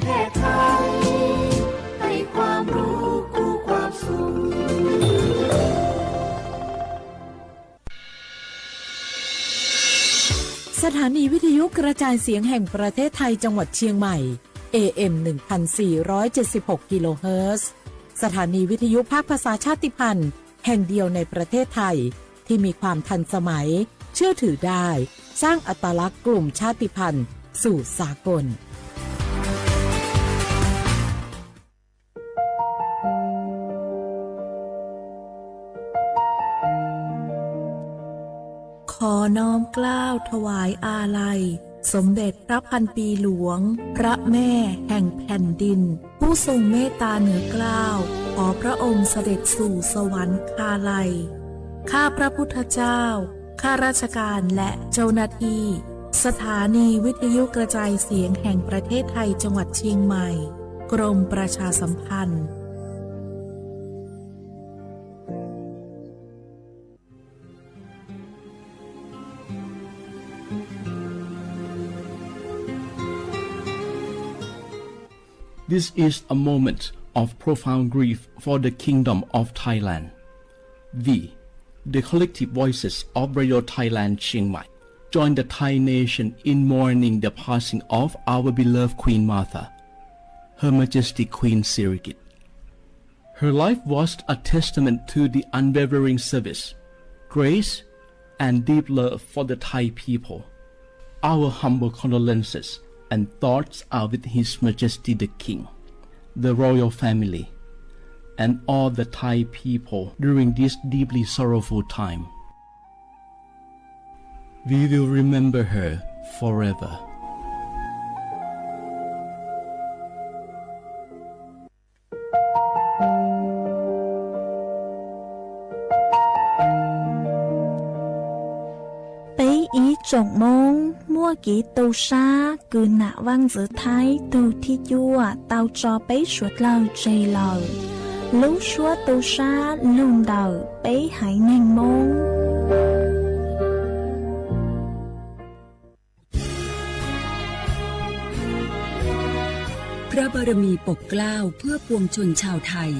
แพทย์ไทยให้ความรู้กู้ความสุข สถานีวิทยุกระจายเสียงแห่งประเทศไทยจังหวัดเชียงใหม่ เอ เอ็ม หนึ่งพันสี่ร้อยเจ็ดสิบหก กิโลเฮิรตซ์ สถานีวิทยุภาคภาษาชาติพันธุ์แห่งเดียวในประเทศไทย ที่มีความทันสมัย เชื่อถือได้ สร้างอัตลักษณ์กลุ่มชาติพันธุ์สู่สากล ขอน้อมเกล้าถวายอาลัย สมเด็จพระพันปีหลวง พระแม่แห่งแผ่นดิน ผู้ทรงเมตตาเหนือเกล้า ขอพระองค์เสด็จสู่สวรรคาลัย ข้าพระพุทธเจ้า ข้าราชการและเจ้าหน้าที่ สถานีวิทยุกระจายเสียงแห่งประเทศไทยจังหวัดเชียงใหม่ กรมประชาสัมพันธ์ This is a moment of profound grief for the Kingdom of Thailand. We, the collective voices of Radio Thailand Chiang Mai, join the Thai nation in mourning the passing of our beloved Queen Mother, Her Majesty Queen Sirikit. Her life was a testament to the unwavering service, grace, and deep love for the Thai people. Our humble condolences and thoughts are with His Majesty the King, the royal family, and all the Thai people during this deeply sorrowful time. We will remember her forever. Peb ib tsoom Hmoob muaj kev tu sab kws nam Vaaj Ntxwv Thaib tug thib cuaj tau tso peb suav dlawg tseg lawm. Lub suab tu sab lug ntawm peb haiv neeg Hmoob. พระบารมีปกเกล้าเพื่อปวงชนชาวไทย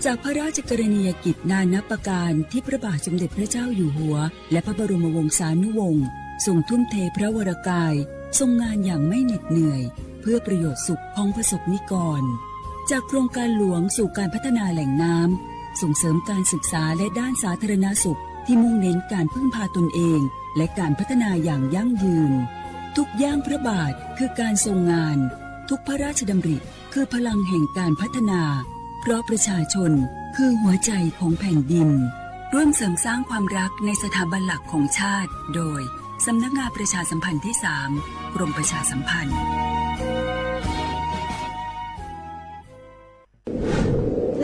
จากพระราชกรณียกิจนานับประการที่พระบาทสมเด็จพระเจ้าอยู่หัว และพระบรมวงศานุวงศ์ทรงทุ่มเทพระวรกาย ทรงงานอย่างไม่เหน็ดเหนื่อย เพื่อประโยชน์สุขของประสบนิกร จากโครงการหลวงสู่การพัฒนาแหล่งน้ำ ส่งเสริมการศึกษาและด้านสาธารณสุขที่มุ่งเน้นการพึ่งพาตนเอง และการพัฒนาอย่างยั่งยืน ทุกย่างพระบาทคือการทรงงาน ทุกพระราชดำริคือพลังแห่งการพัฒนา เพราะประชาชนคือหัวใจของแผ่นดิน ร่วมเสริมสร้างความรักในสถาบันหลักของชาติ โดย สำนักงานประชาสัมพันธ์ที่สาม กรมประชาสัมพันธ์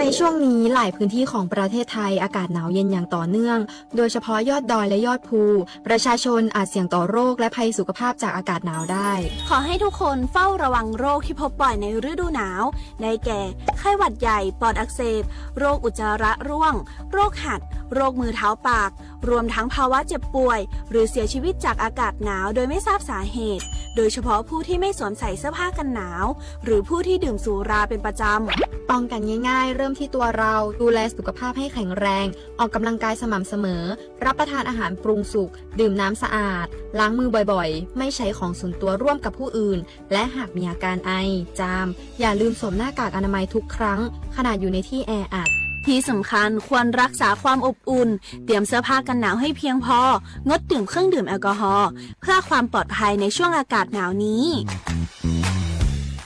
ในช่วงนี้หลายพื้นที่ของประเทศไทยอากาศหนาวเย็นอย่างต่อเนื่อง โดยเฉพาะยอดดอยและยอดภู ประชาชนอาจเสี่ยงต่อโรคและภัยสุขภาพจากอากาศหนาวได้ ขอให้ทุกคนเฝ้าระวังโรคที่พบบ่อยในฤดูหนาว ได้แก่ ไข้หวัดใหญ่ ปอดอักเสบ โรคอุจจาระร่วง โรคหัด โรคมือเท้าปาก รวมทั้งภาวะเจ็บป่วย หรือเสียชีวิตจากอากาศหนาวโดยไม่ทราบสาเหตุ โดยเฉพาะผู้ที่ไม่สวมใส่เสื้อผ้ากันหนาว หรือผู้ที่ดื่มสุราเป็นประจำ ป้องกันง่ายๆ เริ่มที่ตัวเรา ดูแลสุขภาพให้แข็งแรง ออกกำลังกายสม่ำเสมอ รับประทานอาหารปรุงสุก ดื่มน้ำสะอาด ล้างมือบ่อยๆ ไม่ใช้ของส่วนตัวร่วมกับผู้อื่น และหากมีอาการไอ จาม อย่าลืมสวมหน้ากากอนามัยทุกครั้ง ขณะอยู่ในที่แออัด ที่สำคัญควรรักษาความอบอุ่น เตรียมเสื้อผ้ากันหนาวให้เพียงพอ งดดื่มเครื่องดื่มแอลกอฮอล์ เพื่อความปลอดภัยในช่วงอากาศหนาวนี้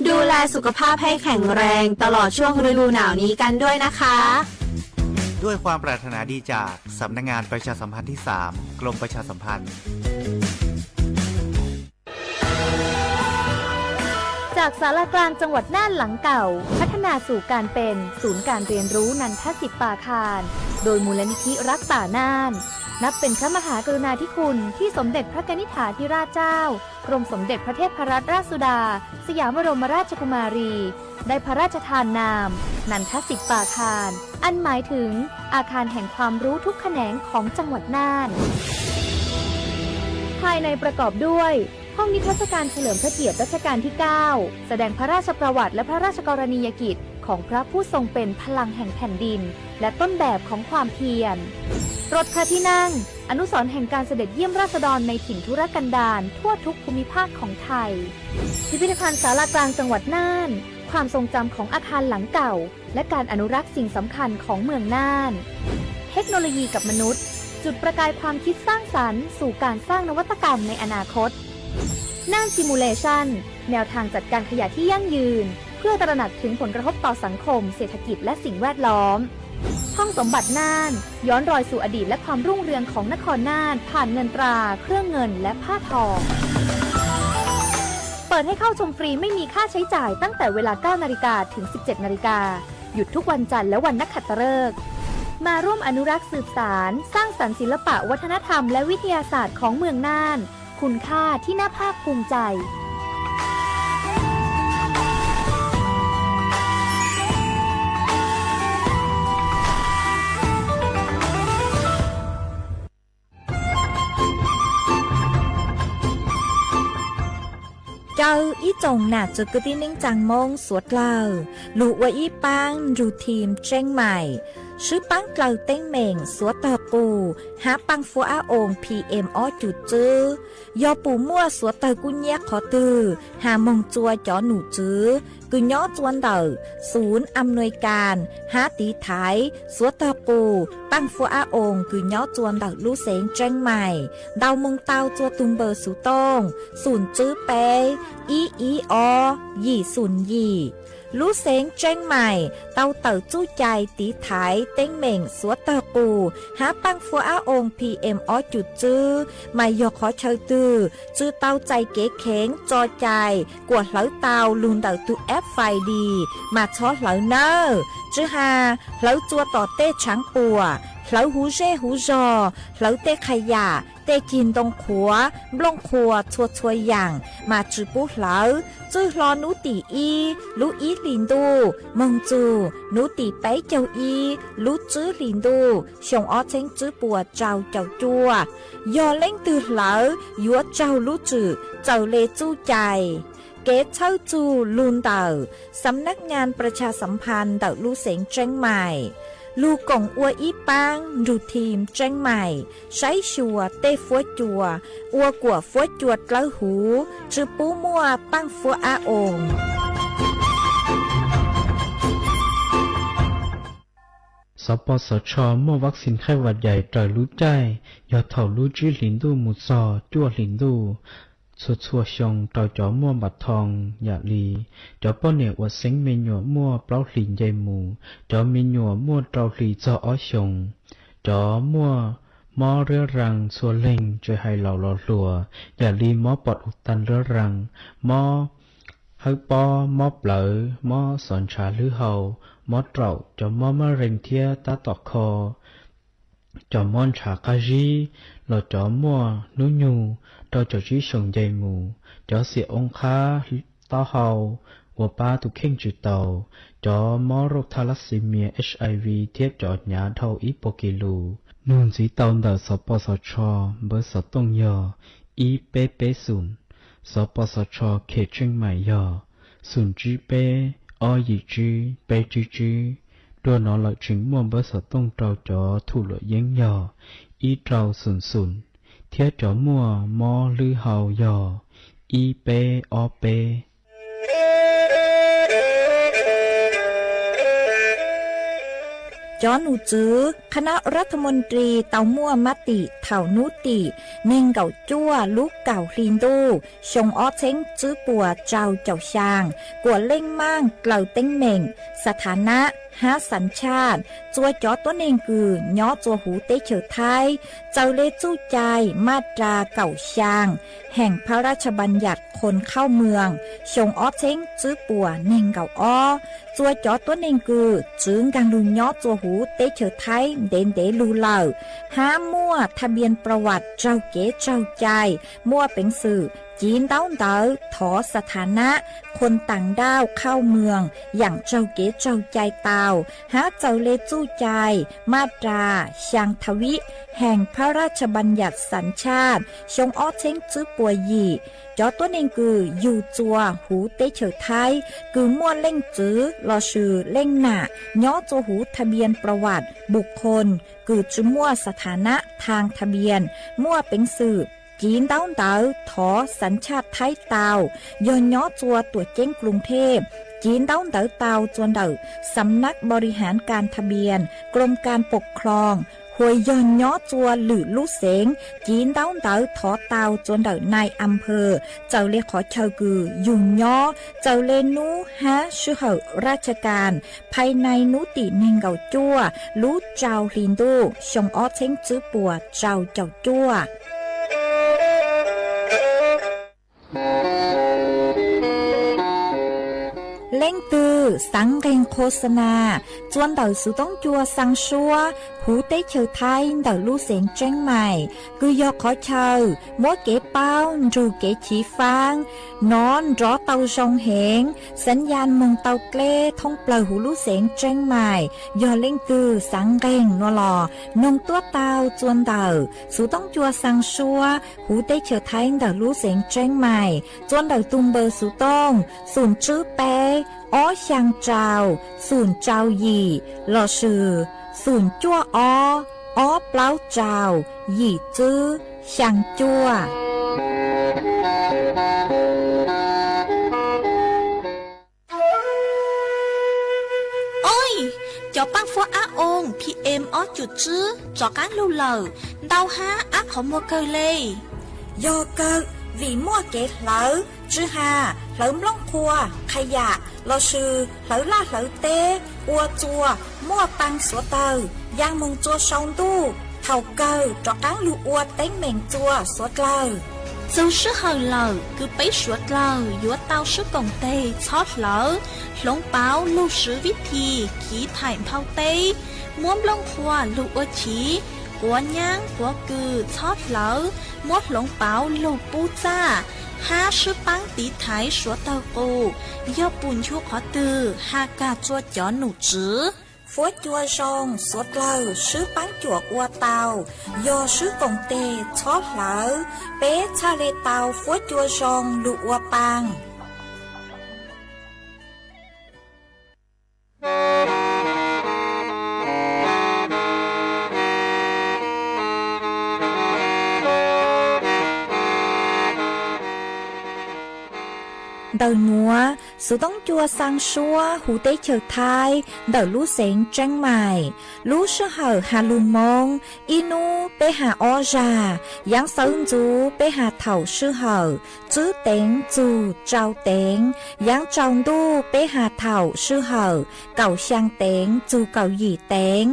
ดูแลสุขภาพให้แข็งแรงตลอดช่วงฤดูหนาวนี้กันด้วยนะคะ ด้วยความปรารถนาดีจากสำนักงานประชาสัมพันธ์ที่สาม กรมประชาสัมพันธ์ จากศาลากลางจังหวัดน่านหลังเก่า พัฒนาสู่การเป็นศูนย์การเรียนรู้นันทสิทธิ์ป่าคาน โดยมูลนิธิรักป่าน่าน นับเป็นพระมหากรุณาธิคุณที่สมเด็จพระกนิษฐาธิราชเจ้า กรมสมเด็จพระเทพรัตนราชสุดา สยามบรมราชกุมารี ได้พระราชทานนาม นันทสิทธิ์ป่าคาน อันหมายถึงอาคารแห่งความรู้ทุกแขนงของจังหวัดน่าน ภายในประกอบด้วย ห้องนิทรรศการเฉลิมพระเกียรติรัชกาลที่เก้า แสดงพระราชประวัติและพระราชกรณียกิจของพระผู้ทรงเป็นพลังแห่งแผ่นดิน และต้นแบบของความเพียร รถพระที่นั่ง อนุสรณ์แห่งการเสด็จเยี่ยมราษฎรในถิ่นทุรกันดารทั่วทุกภูมิภาคของไทย พิพิธภัณฑ์ศาลากลางจังหวัดน่าน ความทรงจำของอาคารหลังเก่า และการอนุรักษ์สิ่งสำคัญของเมืองน่าน เทคโนโลยีกับมนุษย์ จุดประกายความคิดสร้างสรรค์สู่การสร้างนวัตกรรมในอนาคต น่าน Simulation แนวทางจัดการขยะที่ยั่งยืน เพื่อตระหนักถึงผลกระทบต่อสังคม เศรษฐกิจ และสิ่งแวดล้อม ห้องสมบัติน่าน ย้อนรอยสู่อดีตและความรุ่งเรืองของนครน่าน ผ่านเงินตรา เครื่องเงิน และผ้าทอ เปิดให้เข้าชมฟรีไม่มีค่าใช้จ่ายตั้งแต่เวลา เก้านาฬิกา ถึง สิบเจ็ดนาฬิกา หยุดทุกวันจันทร์และวันนักขัตฤกษ์ มาร่วมอนุรักษ์สืบสาน สร้างสรรค์ศิลปะวัฒนธรรมและวิทยาศาสตร์ของเมืองน่าน คุณค่าที่น่าภาคภูมิใจ Caw ib tsoom nam txwv kwv tij neej tsaa Moob suav dlawg, lug ua ib paab nrug thim Tseeb Maim, swb paab dlawg teeb meem suav tawg qus hab paaj fuab ab oos P M ob cum txwb. Yog pum muaj suav tawg kub nyiab qhov twg has moog txua cov num txwv kws nyob txua ntawm xum am nuis kas hab tiv thaiv suav tawg qus paaj fuab ab oos kws nyob txua ntawm lub xeev Tseeb Maim ntau moog tau txua tug npawb xuv tooj xum tswb peb ib ib ob yim xum yim. Lub xeev Tseeb Maim tau tawm txuj cai tiv thaiv teeb meem suav tawg qus hab paaj fuab ab oos P M ob cum txwb, mas yog qhov chaw twg tsi tau txais kev kheev tso cai kuas hlawv tau lug ntawm tug app Find Dis mas txhob hlawv nawb. Tsi has hlawv txua tom tej tshaav puam, hlawv huv zej huv zog, hlawv tej qha yam, tej cig ntoo qhuav, nplooj qhuas txhua txhua yaam mas tsi pub hlawv. Txwj hlo nub tim ib lub ib hlis ntuj moog txug nub tim peb caug ib lub tswb hlis ntuj xyoo ob txheeb tswb puas rau caum cuaj. Yog leej twg hlawv yuav raug lub tswm txawm le txuj cai. Kev txhawb txug lug ntawm Xam Nab Ngas Pras Tshas Xam Phas ntawm lub xeev Tseeb Maim, lug koom ua ib paab nrug thim Tseeb Maim saib xyuas tej fuab cua ua kuam fuab cua dlawb huv, tsi pub muaj paaj fuab ab oos. Xov Pos Xov Tsho muaj vaccine khaib vas dais raws lub caij yog thaum lub tsib hlis ntuj mus txog cuaj hlis ntuj. Txhua txhua xyoo rau cov muaj npam thoo yam li cov poj niam uas xeeb me nyuam muaj plaub hlis nce mus, cov me nyuam muaj rau hlis txog ob xyoos, cov muaj mob riab raa txhua leeg tsis hais laus los hluas, yam li mob pom u tas riab raa, mob hawb pob, mob plawv, mob xov ntshav hlwb hau, mob raum, cov mob mab rees thiab tab tom kho, cov mob ntshav qab zib, los cov muaj hnub nyoog rau caum tsib xyoos nce mus, cov xiam oo qhab, taub hau, ua pab tus kheej tsis tau, cov mob rauj tha las xi mias, H I V thiab cov hnyav dhau ib puas kis lus. Nug ntxiv tau ntawm Xov Pos Xov Tsho npawb xov tooj yog ib peb peb xoom, Xov Pos Xov Tsho khev Tseeb Maim yog xoom tsib peb ob yim tsib peb tsib tsib. Dua no lawm tseem muaj npawb xov tooj rau cov thum luam yeeb yog ib rau xoom xoom, thiab cov muaj mob hlwb hau yog ib peb ob peb. Cov num txwv คณะรัฐมนตรี tau muaj mab tim thaum nub tim neeg nkaum cuaj lub kaum hli ntuj xyoo ob txheeb tswb puas rau caum xyaa kuas leej maaj dlaws teeb meem สถานะ hab สัญชาติ txua cov tuab neeg kws nyob txua huv teb chaws Thaib txawm le txuj cai maj ras kaum xyaa แห่งพระราชบัญญัติคนเข้าเมือง xyoo ob txheeb tswb puas neeg nkaum ob. Txua cov tuab neeg kws tsi nkaag lug nyob txua huv teb chaws Thaib ntev ntev lug lawm hab muaj ทะเบียนประวัติ raug kev raug cai muaj peev xwm Civ ntaub ntawv thov ສະຖານະ คนต่างด้าวเข้าเมือง យ៉ាងraug kev raug cai tau hab txawm le txuj cai มาตราสามทวิต แห่งพระราชบัญญัติสัญชาติ xyoo ob txheeb tswb puas yim. Cov tuab neeg kws yug txua huv teb chaws Thaib kws muaj leej txwv lossis leej nam nyob txua huv ທະບຽນປະຫວັດບຸກຄົນ kws tsi muaj ສະຖານະທາງທະບຽນ muaj peev xwm civ ntaub ntawv thov สัญชาติไทย tau, yog nyob txua tuam ceeb กรุงเทพ, civ ntaub ntawv tau txua ntawm สำนักบริหารการทะเบียน กรมการปกครอง hos yog nyob txua lwm lub xeev, civ ntaub ntawv thov tau txua ntawm นายอำเภอ txawm le qhov chaw kws yug nyob, txawm le nub hab sij hawm ราชการ ภายใน hnub tim neeg nkaum cuaj lub rau hli ntuj xyoo ob txheeb tswb puas rau caum cuaj. Leej twg xaav nqeeg ໂຄສະນາ txua ntawm xuv toob cua xaa suab huv teb chaws Thaib ntawm lub xeev Tseeb Mais, kws yog qhov chaw muab kev paub nrug kev chiv faab nov nrov tau zoo heev, สัญญาณ moog tau dleb thoob plawg huv lub xeev Tseeb Mais. Yog leej twg xaav nqeeg nua los noog tuab tau txua ntawm xuv toob cua xaa suab huv teb chaws Thaib ntawm lub xeev Tseeb Mais txua ntawm tug npawb xuv tooj xum tswb peb ob xyaa rau xum rau yim lossis xum cuaj ob ob plaub rau yim tswb xyaa cuaj. Oj, cov paab fuab ab oo PM ob cum tswb rov qaab lug lawm, ntau hab ab qhov muag kawg le. Yog kawg, vim muaj kev hlawv tswv ha, hlawv nplooj qhuav, qha yam lossis hlawv laj hlawv teb ua txua muaj paa xuav tawg yaa moog txua sau ntuj, thaum kawg rov qaab lug ua teeb meem txua xuav dlawg. Txug sij hawm lawm kws peb suav dlawg yuav tau sib koom teg txhob hlawv hloov pauv lug swv vib thi chiv thaim nphau teb, muab nplooj qhuav lug ua chiv, quav nyaab quav kws txhob hlawv, muab hloov pauv lug pub txaj, hab sib paab tiv thaiv suav tawg qus. Yog pum nchu qhov twg ha kag txua cov num tswv. Fuab cua zoo xuav dlawg sib paab cuam ua tau, yog sib koom teg txhob hlawv, peb txhaj le tau fuab cua zoo lug ua paa. Ntawm nuav, xuv toob cua xaa suab huv teb chaws Thaib ntawm lub xeev Tseeb Mais. Lub sij hawm ha lug Moob, ib nub peb ha ob zag, yaav xawv ntxuv peb ha thaum sij hawm tswb teev txug rau teev, yaav tsaus ntuj peb ha thaum sij hawm kaum xyaa teev txug kaum yim teev,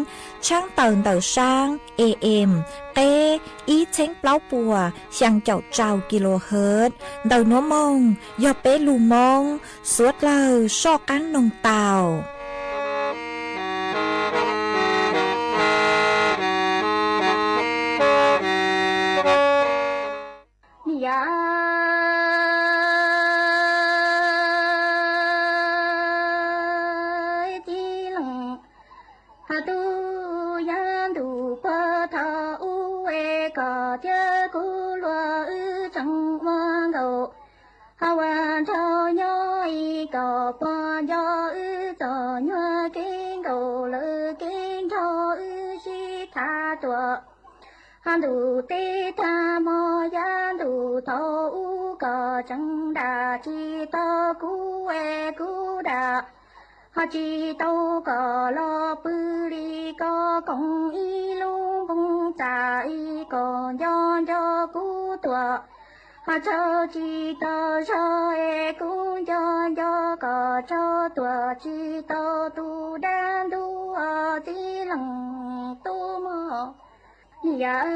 tshaab tawm ntawm saab AM qeb ib txheeb plaub puas xyaa caum rau kilohertz. Ntawm nuav moog yog peb lug Moob, xuav dlawg soj qaab noog tau. Tub yag ntuj puag thaum ub es koj thiab kuv luag wb tseem ua nkauj, ho ua nraug nyob ib kauj pog nco wb txom nyuag kev nkauj lawm kev nraug wb sib tham tuaj. Ho ntuj teb tag hmo yag ntuj thaum ub koj tseem dag tsis tau kuv es kuv dag, ho tsis tau koj los pw li koj koom ib lub npoo txaj ib kauj nco nco kuv tuaj. Ho tsaug tsis tau zog es kuv nco nco koj tsaug tuaj tsis tau tus dab ntub txiv leej tub mog. Yag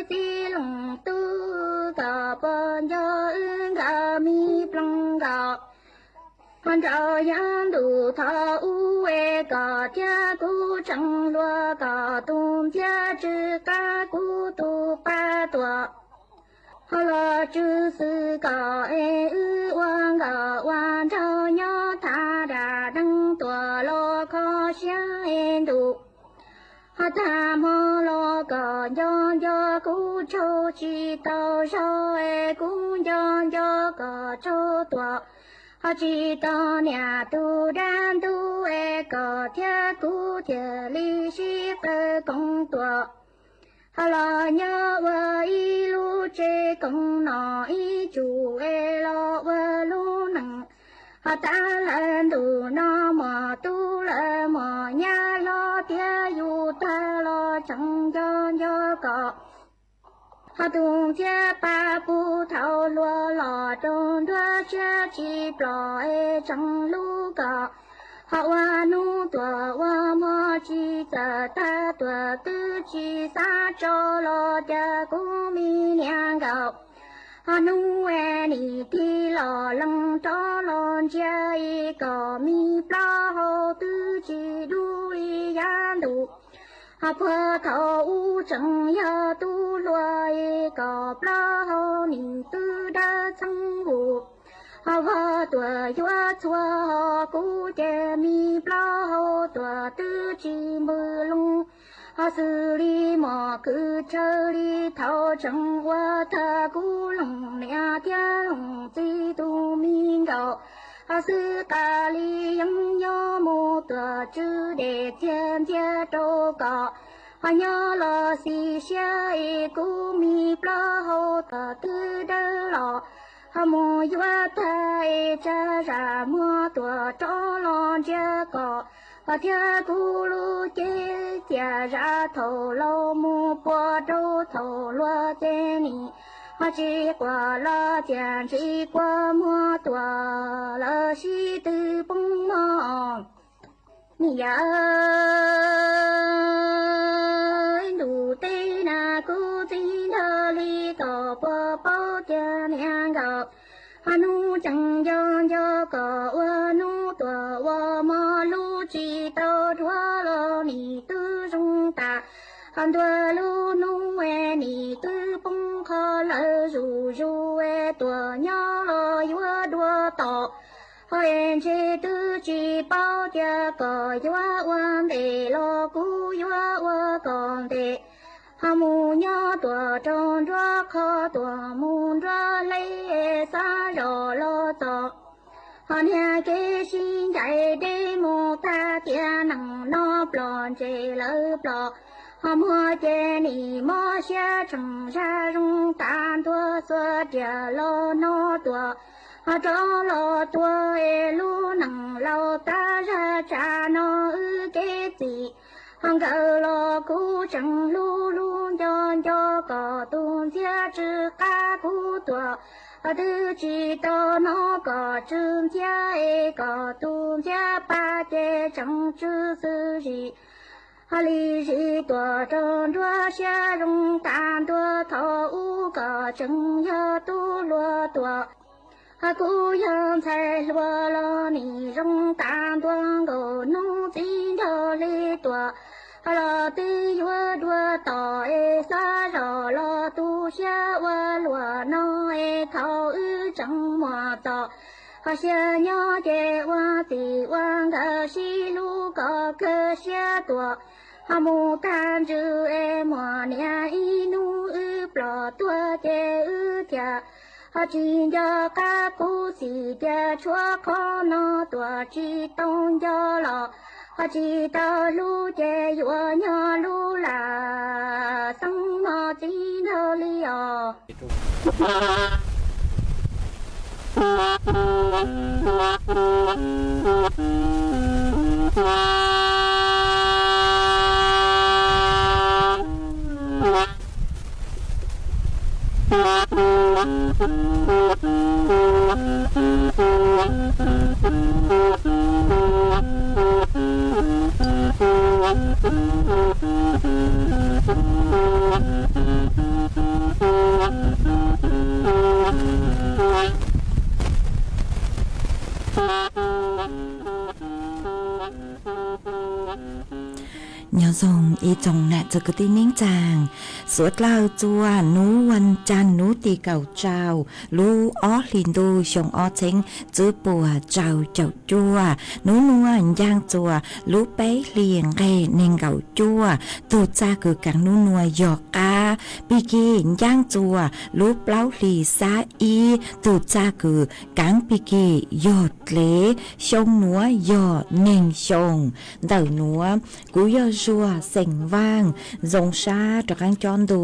txiv leej tub koj puas nco wb nkag mi ploog nkoj. Ho nraug yab ntuj thaum ub es koj thiab kuv tseem hluas, koj tus ntxhiab tsw qab kuv tus qab tuam. Ho los tsw xwm kom es wb ua nkauj ua nraug nyob thaj dam deev tuam los kho siab es ntuj. Ho tag hmo los kom nco nco kuv tsaug tsis tau zog es kuv nco nco kom tsaug tuam. Ho tsis tau niam tus dab ntub es koj thiab kuv thiaj li sib qawm koom tuam. Ho los nyob ua ib lub tsev koom no ib tsum es los ua lub neej. Ho tas lawm ntuj no muaj tub lawm muaj nyab hlob tias yus tag los tseem nco nco kom. Ho tus ntxhiab pab puv thaum hluas los rau nruab siab tsis plom es tseem hlub kom. Ho ua hnub tuam ua hmo tsis txawm tag tuam twb tsis xav tso los cas kuv me niam nkauj. Ho hnub es nim tig los lees rov los ntsia ib kom me plaub hau twb tsis dub li yab ntuj. Ho puag thaum ub tseem yog tub hluas es kom plaub hau nim twb dawb txeeb vus. Ho vog tuam yuav txhua ho kuv ces me plaub hau tuam twb tsis npws loo. Ho xws li mos kwv tsawg li thaum tseem ua thawj kuv loos niam thiab loos txiv tus me nkauj. Ho xwb tas li yeej nyob mus tuam tsw dej txiag ntxiag rau kom. Ho nyob los xis siab es kuv me plaub hau tuam twb dawb los. Ho mus yuav tag es tsag zam muag tuam rov los ntsia kom. Ho thiab kuv lub cev txias zam thaum laus mus puag rau thaum hluas ces nim. Ho tsis quaj los txias ntshis kua muag tuam lawm sib tw poob mog. Nim yam ntuj teb na kuv txiv nrog li kom puas paub tias niam nkauj. Ho hnub tseem nco nco kom ua hnub tuam ua hmo hlub tsis tau dhuav los nim twb zoo tas. Ho ntua lub hnub es nim twb poob qho lawm zuj zus es tuam nyob los yuav dua tom. Ho es ntshe twb tsis paub tias kom yuav ua ntej los kuv yuav ua kom ntev. Ho mus nyob tuam rau nruab qho tuam mus nruab hle xav zoj los txog. Ho niag kev sib ncaim deb mus tag tiam neej no ploj ntse lawm ploj. Ho muag ces nim mob siab tseem zaj zoo tas ntua xuas riam los no tuam. Ho rov los tuag es lub neej laus tas zaj tsam no wb kev txim. Ho nkawd los kuv tseem hlub hlub nco nco kom tus ntxhiab tsw qab kuv tuam. Ho twb tsis tau hnov kom tsw ntxhiab es kom tus ntxhiab pab ces tseem tsw xwb zim. Ho li zim tuam rau nruab siab zoo tas ntua thaum ub kom tseem yog tub hluas tuam. Ho kuv yog ntxhais hluas los nim zoo tas ntua nkaus hnub txiv nrog li tuam. Ho los twb yuav dua tom es xav zoj los tu siab ua luam no es thaum wb tseem muaj txoj. Ho xyov nyob ces ua txij ua nkawm sib hlub kom kawg siab tuam. Ho mus tag ntsws es muaj niam ib hnub wb ploj tuag ces wb thiaj. Ho tsis nco qab kuv xim tias tshuav qhov no tuam tsis tau nco los. Ho tsis tau hlub ces yuav nyob lub lam xeeb no txiv nrog li os. Txog ib tsoom nam txiv kwv tij neej tsaa, suav dlawg txua nub vas caag nub tim kaum rau lub ob hlis ntuj xyoo ob txheeb tsib puas rau caum cuaj, nub nuav ncaaj txua lub peb hlis nqeg neeg nkaum cuaj, tug txaj kws kaav nub nuav yog qaab pig kig ncaaj txua lub plaub hlis xab ib, tug txaj kws kaav pig kig yog dlev, xyoo nuav yog neeg xyoo. Ntawm nuav kuv yog Zuag xeem Vaaj, zoo sab rov qaab cob ntu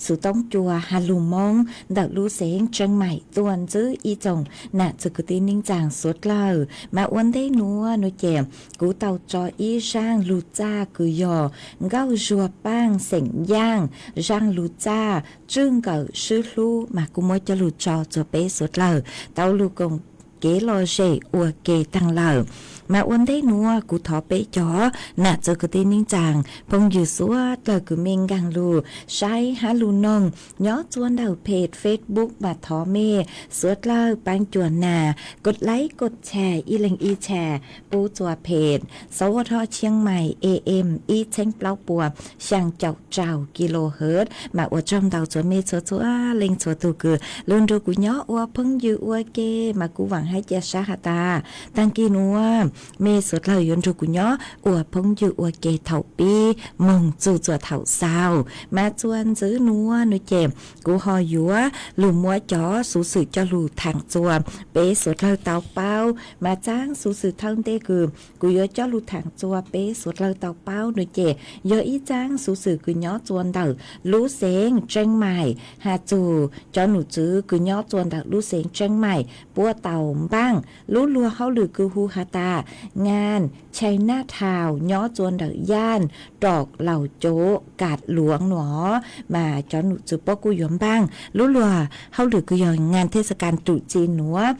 xu toob cua ha lug Moob ntawm lub xeev Tseeb Maim tuaj ntsib ib tsoom nam txiv kwv tij neej tsaa suav dlawg. Mas ua ntej nuav nuav ces kuv tau tso ib zaaj lug txaj kws yog Nkauj Zuag Paaj xeem Yaaj, zaaj lug txaj tswj nkawm sib hlub mas kuv muab coj lug tso txug peb suav dlawg tau lug koom kev lom zem ua ke taag lawm. Mas ua ntej nuav kuv thov peb cov nam txiv kwv tij neej tsaa phooj ywg suav dlawg kws mej nkaag lug saib hab lug noog nyob txua ntawm peg Facebook mas thov mej suav dlawg paab cuam nas kod laib kod tshare ib leeg ib tshare pub txua peg Sov Ua Dho Chiang Mai A M ib txheeb plaub puas xyaa caum rau kilohertz. Mas ua tsaug ntau txua mej txhua txhua leej txhua tug kws lug nrug kuv nyob ua phooj ywg ua ke, mas kuv vaam hab ca sab has tas taag kis nuav mej suav dlawg yuav nrug kuv nyob ua phooj ywg ua ke thaum pib moog txug txua thaum xaus. Mas txua ntxiv nuav nuav ces kuv ho yuav lug muab cov xuv xwm coj lug thaam txua peb suav dlawg tau paub. Mas txaab xuv xwm thawj ntej kws kuv yuav coj lug thaam txua peb suav dlawg tau paub nuav ces yog ib txaab xuv xwm kws nyob txua ntawm lub xeev Tseeb Maim has txug cov num tswv kws nyob txua ntawm lub xeev Tseeb Maim puab tau npaaj lub luag hauj lwm kws hu has tas ngaan China Town nyob txua ntawm yaaj Rov Laus Cov Kas Luav nuav. Mas cov num tswv puab kuj yuav npaaj lub luag hauj lwm kws yog ngaan thej xa kas trum tsi nuav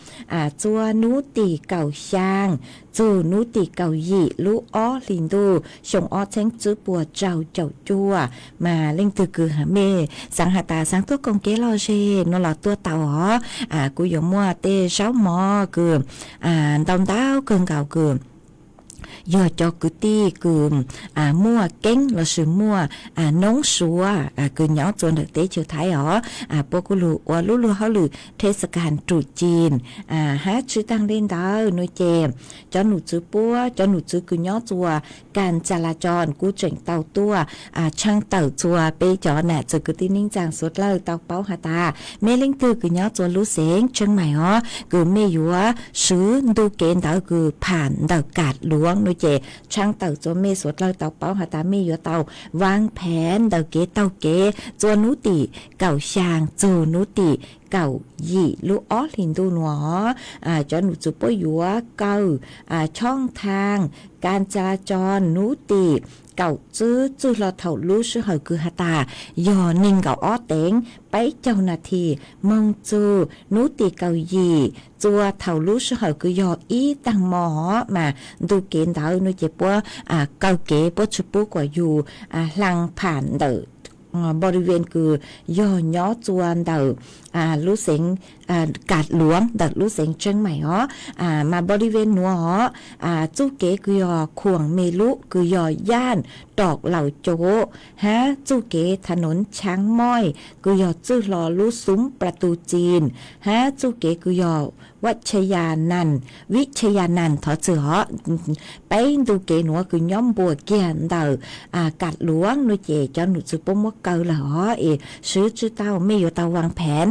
txua nub tim kaum xyaa txug nub tim kaum yim lub ob hlis ntuj xyoo ob txheeb tsib puas rau caum cuaj. Mas leej twg kws mej xaav has tas xaav tuaj koom kev lom zem nuav los tuaj tau os. Kuv yuav muaj tej zaub mov kws ntau ntau kawg nkaus kws yog cov kwv tij kws muaj keeb lossis muaj noob suav kws nyob txua ntawm teb chaws Thaib os, puab kuj lug ua lub luag hauj lwm thej xa kas trum tsi. Hab tsi taag le ntawd nuav ces cov num tswv puab, cov num tswv kws nyob txua kas tsa la tso kuj tseem tau tuaj tshaaj tawm txua peb cov nam txiv kwv tij neej tsaa suav dlawg tau paub has tas mej leej twg kws nyob txua lub xeev Tseeb Maim os kws mej yuav swv ntu kev ntawd kws pham ntawm Kas Luav nuav ces tshaaj tawm txua mej suav dlawg tau paub has tas mej yuav tau vaaj phev ntawm kev taug kev txua nub tim kaum xyaa txug nub tim kaum yim lub ob hlis ntuj nuav. Cov num tswv puab yuav kaw choj thaaj kas tsa la tso nub tim kaum tsib txwj hlo thaum lub sij hawm kws has tas yog neeg nkaum ob teev peb caug nas this moog txug nub tim kaum yim txua thaum lub sij hawm kws yog ib taag mo os. Mas ntu kev ntawd nuav ces puab kaw kev puab tsi pub kuas yug hla pham ntawm npo ri ven kws yog nyob txua ntawm lub xeev Kas Luav ntawm lub xeev Tseeb Maim os. Mas npo ri ven nuav os, txuj kev kws yog khuam me lub kws yog yaaj Rov Laus Cov hab txuj kev tha noov Tshaab Moij kws yog txwj hlo lub xub pla tu tsi hab txuj kev kws yog Vij Chaya Nas, Vij Chaya Nas thov txwm os. Peb ntu kev nuav kws nyob npuas kiag ntawm Kas Luav nuav ces cov num tswv puab muab kaw lawm os es swv tsi tau, mej yuav tau vaaj phev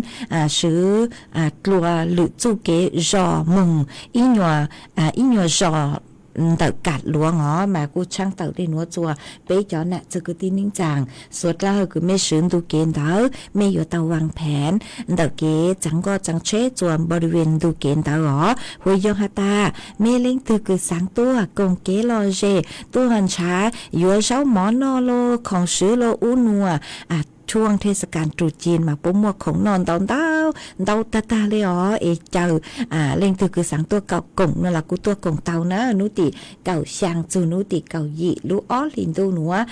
swv dlua lwm txuj kev zog moog ib nyuas, ib nyuas zog ntawm Kas Luav os. Mas kuj tshaaj tawm le nuav txua peb cov nam txiv kwv tij neej tsaa suav dlawg kws mej swv ntu kev ntawd mej yuav tau vaaj phev ntawm kev txaav nkoj txaav tsheb txua npo ri ven ntu kev ntawd os. Hu yog has tas mej leej twg kws xaav tuaj koom kev lom zem tuaj nrhav yuav zaub mov noj los khoom swv los ub nuav, tshuaj thej xa kas trum tsi mas puab muaj khoom noj ntau ntau ntau tag tag li os. Es caw leej twg kws xaav tuaj koom no los kuj tuaj koom tau na. Hnub tim kaum xyaa txug hnub tim kaum yim lub ob hlis ntuj nuav,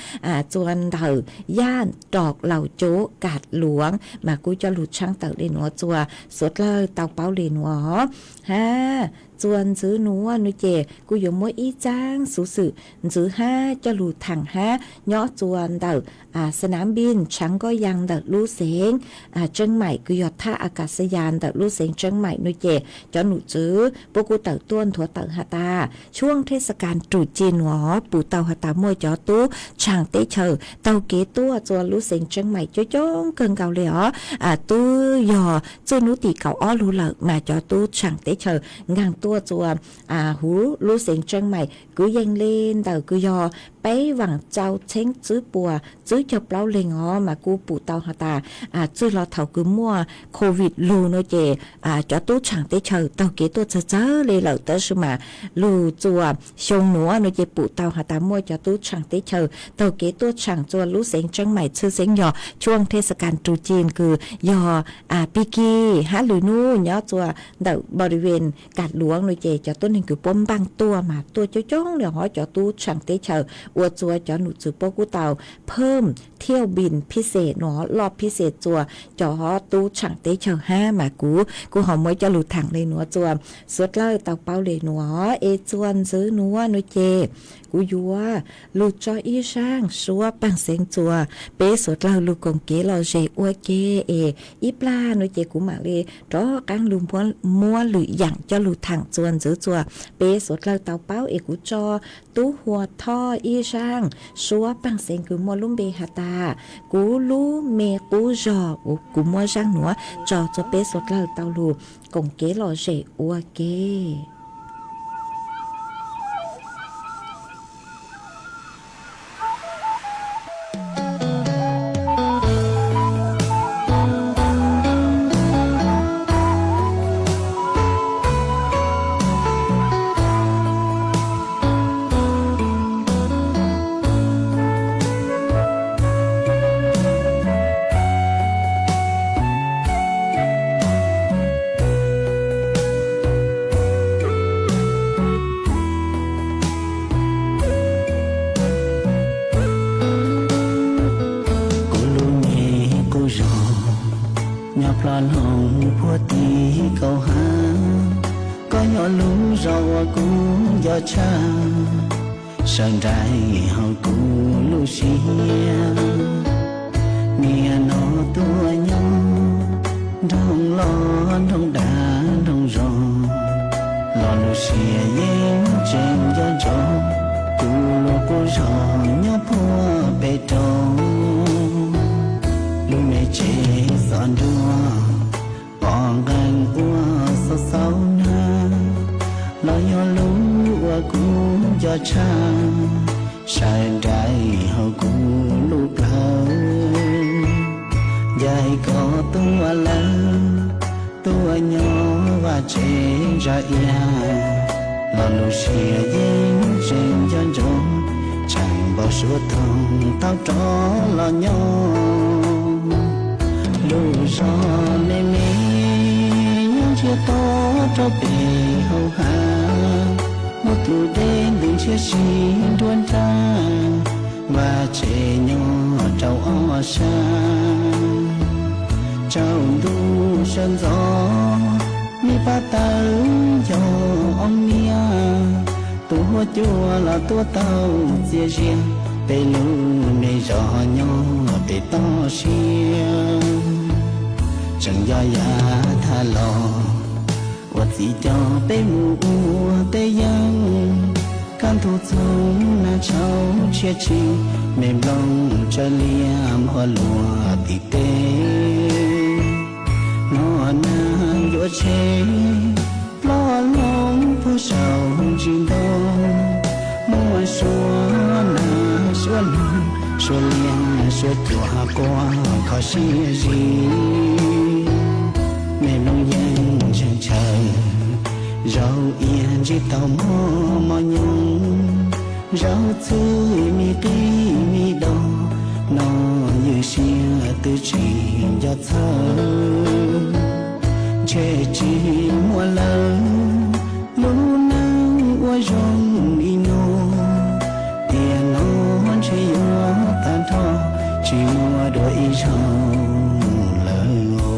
txua ntawm Yaj Rov Laus Cuv Kas Luav mas kuj coj lug tshaaj tawm le nuav txua suav dlawg tau paub le nuav. Hab txua ntxwv nuav nuav ces kuj yuav muab ib txaab xuv xwm ntxwv hab coj lug thaam hab nyob txua ntawm Sa Nam Npij Tshaav Nkauj Yaa ntawm lub xeev Tseeb Maim kws yog thaj a kas xav yas ntawm lub xeev Tseeb Maim nuav ces cov num tswv puab kuj tawm tuaj nthuav tawm has tas, tshuaj thej xa kas rus cig nuav pum tau has tas muaj cov tub tshaam teb chaws taug kev tuaj txua lub xeev Tseeb Maim coob coob kawg nkaus le os. Tub yog txuj hnub tim kaum ob lug lawm mas cov tub tshaam teb chaws nkaag tuaj txua huv lub xeev Tseeb Maim kwv yees le ntawm kws yog peb vaam rau txheeb tswb puas tswb caug plaub leeg os mas kuj pum tau has tas txwj los thaum kws muaj covid lug nuav ces cov tub tshaam teb chaws taug kev tuaj txawg txawg le lawm tab sis mas lug txua xyoo nuav nuav ces pum tau has tas muaj cov tub tshaam teb chaws taug kev tuaj tshaam txua lub xeev Tseeb Maim txhwj xeeb yog tshuaj thej xa kas rus cig kws yog pig kig hab lwm nub nyob txua ntawm npau di ven kas luav nuav ces cov tuab neeg kws puab npaaj tuaj mas tuaj coob coob le hov cov tub tshaam teb chaws ua txua cov num tswv puab kuj tau phaj thiaj npis phij xes nuav loj phij xes txua cov tub tshaam teb chaws hab mas kuv kuj ho muab coj lug thaam le nuav txua suav dlawg tau paub le nuav. Es txua ntxwv nuav nuav ces kuv yuav lug tso ib zaaj suab paag xeev txua peb suav dlawg lug koom kev lom zem ua ke. Es ib plag nuav ces kuv maam le rov qaab lug muab lwm yaam coj lug thaam txua ntxwv txua peb suav dlawg tau paub. Es kuv tso Tub Hua Thoj ib zaaj suab paag xeev kws muaj lub npe has tas Kuv Lub Me Qub Zog. Kuv muab zaaj nuav tso txua peb suav dlawg tau lug koom kev lom zem ua ke. Kuv lub me qub zog, nyob ploj hloov puag tim kaum hav, koj yog lub zog uas kuv nco tshaj, sawv nraim hauv kuv lub siab. Niaj hnub tuaj nyob nroog loj nroog dav nroog zoo, los lub siab yeej tseem nco ntsoov kuv lub qub zog nyob puag pem roob. Lub me tsev xov nruab, pom nqeeg ua xauv xauv nag, los yog lub uas kuv nco tshaj, sawv nraim hauv kuv lub plawv. Ncaim koj tuaj lawm, tuaj nyob vaj tsev ntsa iab, los lub siab yeej tseem nco ntsoov, tsheej npau suav thooj tau rov los nyob. Lub zog me me nyob ntsiag to rau pem hauv hav, muaj tus dej ntws ntshiab si nruab nrab, vaj tsev nyob rau ob sab. Tsaus ntuj sawv ntxov, me pab tawb yog ob niam, tus huab cua los tuaj tau txias zias, peb lub me zos nyob pem toj siab. Tseem yog yav tag los, ua txiv coj peb mus ua teb yeeb, kaj ntug txhoob nag tshauv tshiab tshee, me nplooj tsawv liab npog luag tim teb. Hnov nag yuav tsheb, ploj loo puag saum ntsis ntoo, muaj suab nag suab noog, suab liab suab cuam quaj kho siab zim. Me nplooj yeej ntseeg chaw, zaum iab ntsib tau mos mos nyoos, zaum txwv me qij me dos, no ywj siab twb tsis nco txhawj. Tsis muaj lawm lub neej uas zoo li no, tiam no ntshe yuav tag nrho, tsis muaj dua ib zaug lawm os.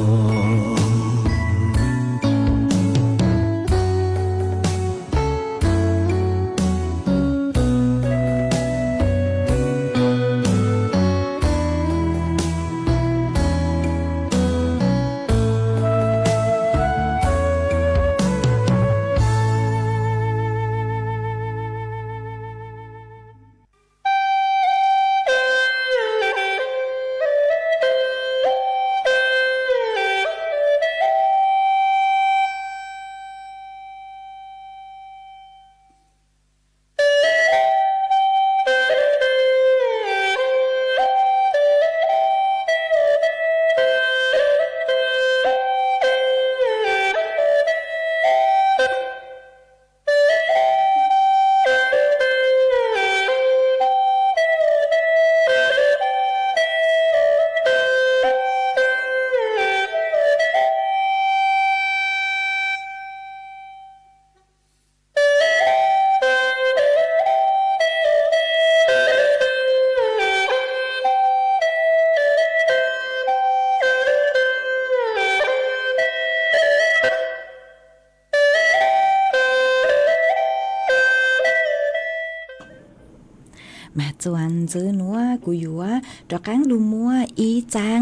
Mas txuas ntxiv nuav kuv yuav rov qaab lug muab ib txaab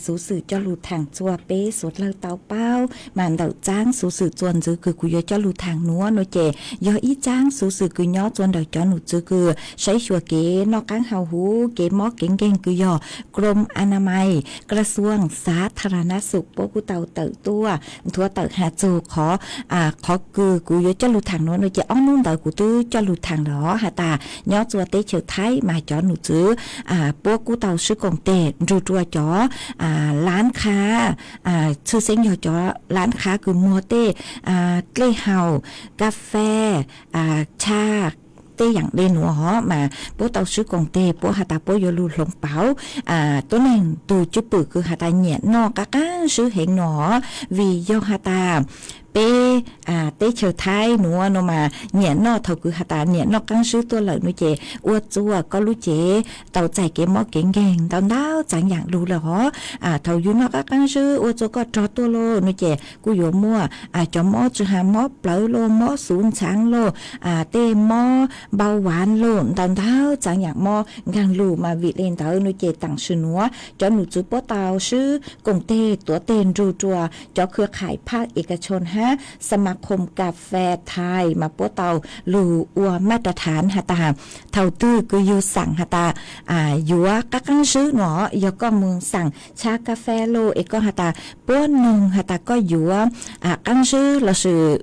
xuv xwm coj lug thaam txug peb suav dlawg tau paub. Mas ntawm txaab xuv xwm txuas ntxiv kws kuv yuav coj lug thaam nuav no ces yog ib txaab xuv xwm kws nyob txug ntawm cov num txwv kws saib xyuas kev noj qaab haus huv, kev mob kev nkeeg kws yog กรมอนามัย กระทรวงสาธารณสุข puab kuj tau tawm tuaj nthuav tawm has txug qhov, qhov kws kuv yuav coj lug thaam nuav no ces ob nub ntawd kuv twb coj lug thaam lawm has tas nyob txug teb chaws Thaib mas cov num txwv puab kuj tau swb koom teg nrug rua cov laab qhab, tshwj xeeb yog cov laab qhab kws muag tej dlej haus, ka fes, tsha, tej yaam le nuav hov mas puab tau swb koom teg puab has tas puab yuav lug hloov pauv tuab neeg tug cwj pwm kws has tas nyiam noj qaab qaab swb heev no hov, vim yog has tas peb teb chaws Thaib nuav no mas nyiam noj, thaus kws has tas nyiam noj qaab swb tuaj lawm no ces ua txuaj koj lub cev tau txais kev mob kev nkeeg ntau ntau txaav yaam lug lawm hov. Thaus yug noj qaab qaab swb ua txuaj koj rog tuaj lauj no ces kuj yuav muaj cov mob tsi has mob plawv lauj, mob xuv ntxhaav lauj, tej mob npau vaav lauj, ntau ntau txaav yaam mob nkeeg lug mas vim le ntawd no ces taam sim nuav cov num txwv puab tau swb koom teg tuav teg nrug rua cov khwv qhais phaj ekachoon hab สมาคมกาแฟไทย mas puab tau lug ua มาตรฐาน has tas thaus twg kws yug xaam has tas yuav qaab qaab swb no, yog koj moog xaam tsha ka fes lauj es koj has tas puab noog has tas koj yuav qaab swb lossis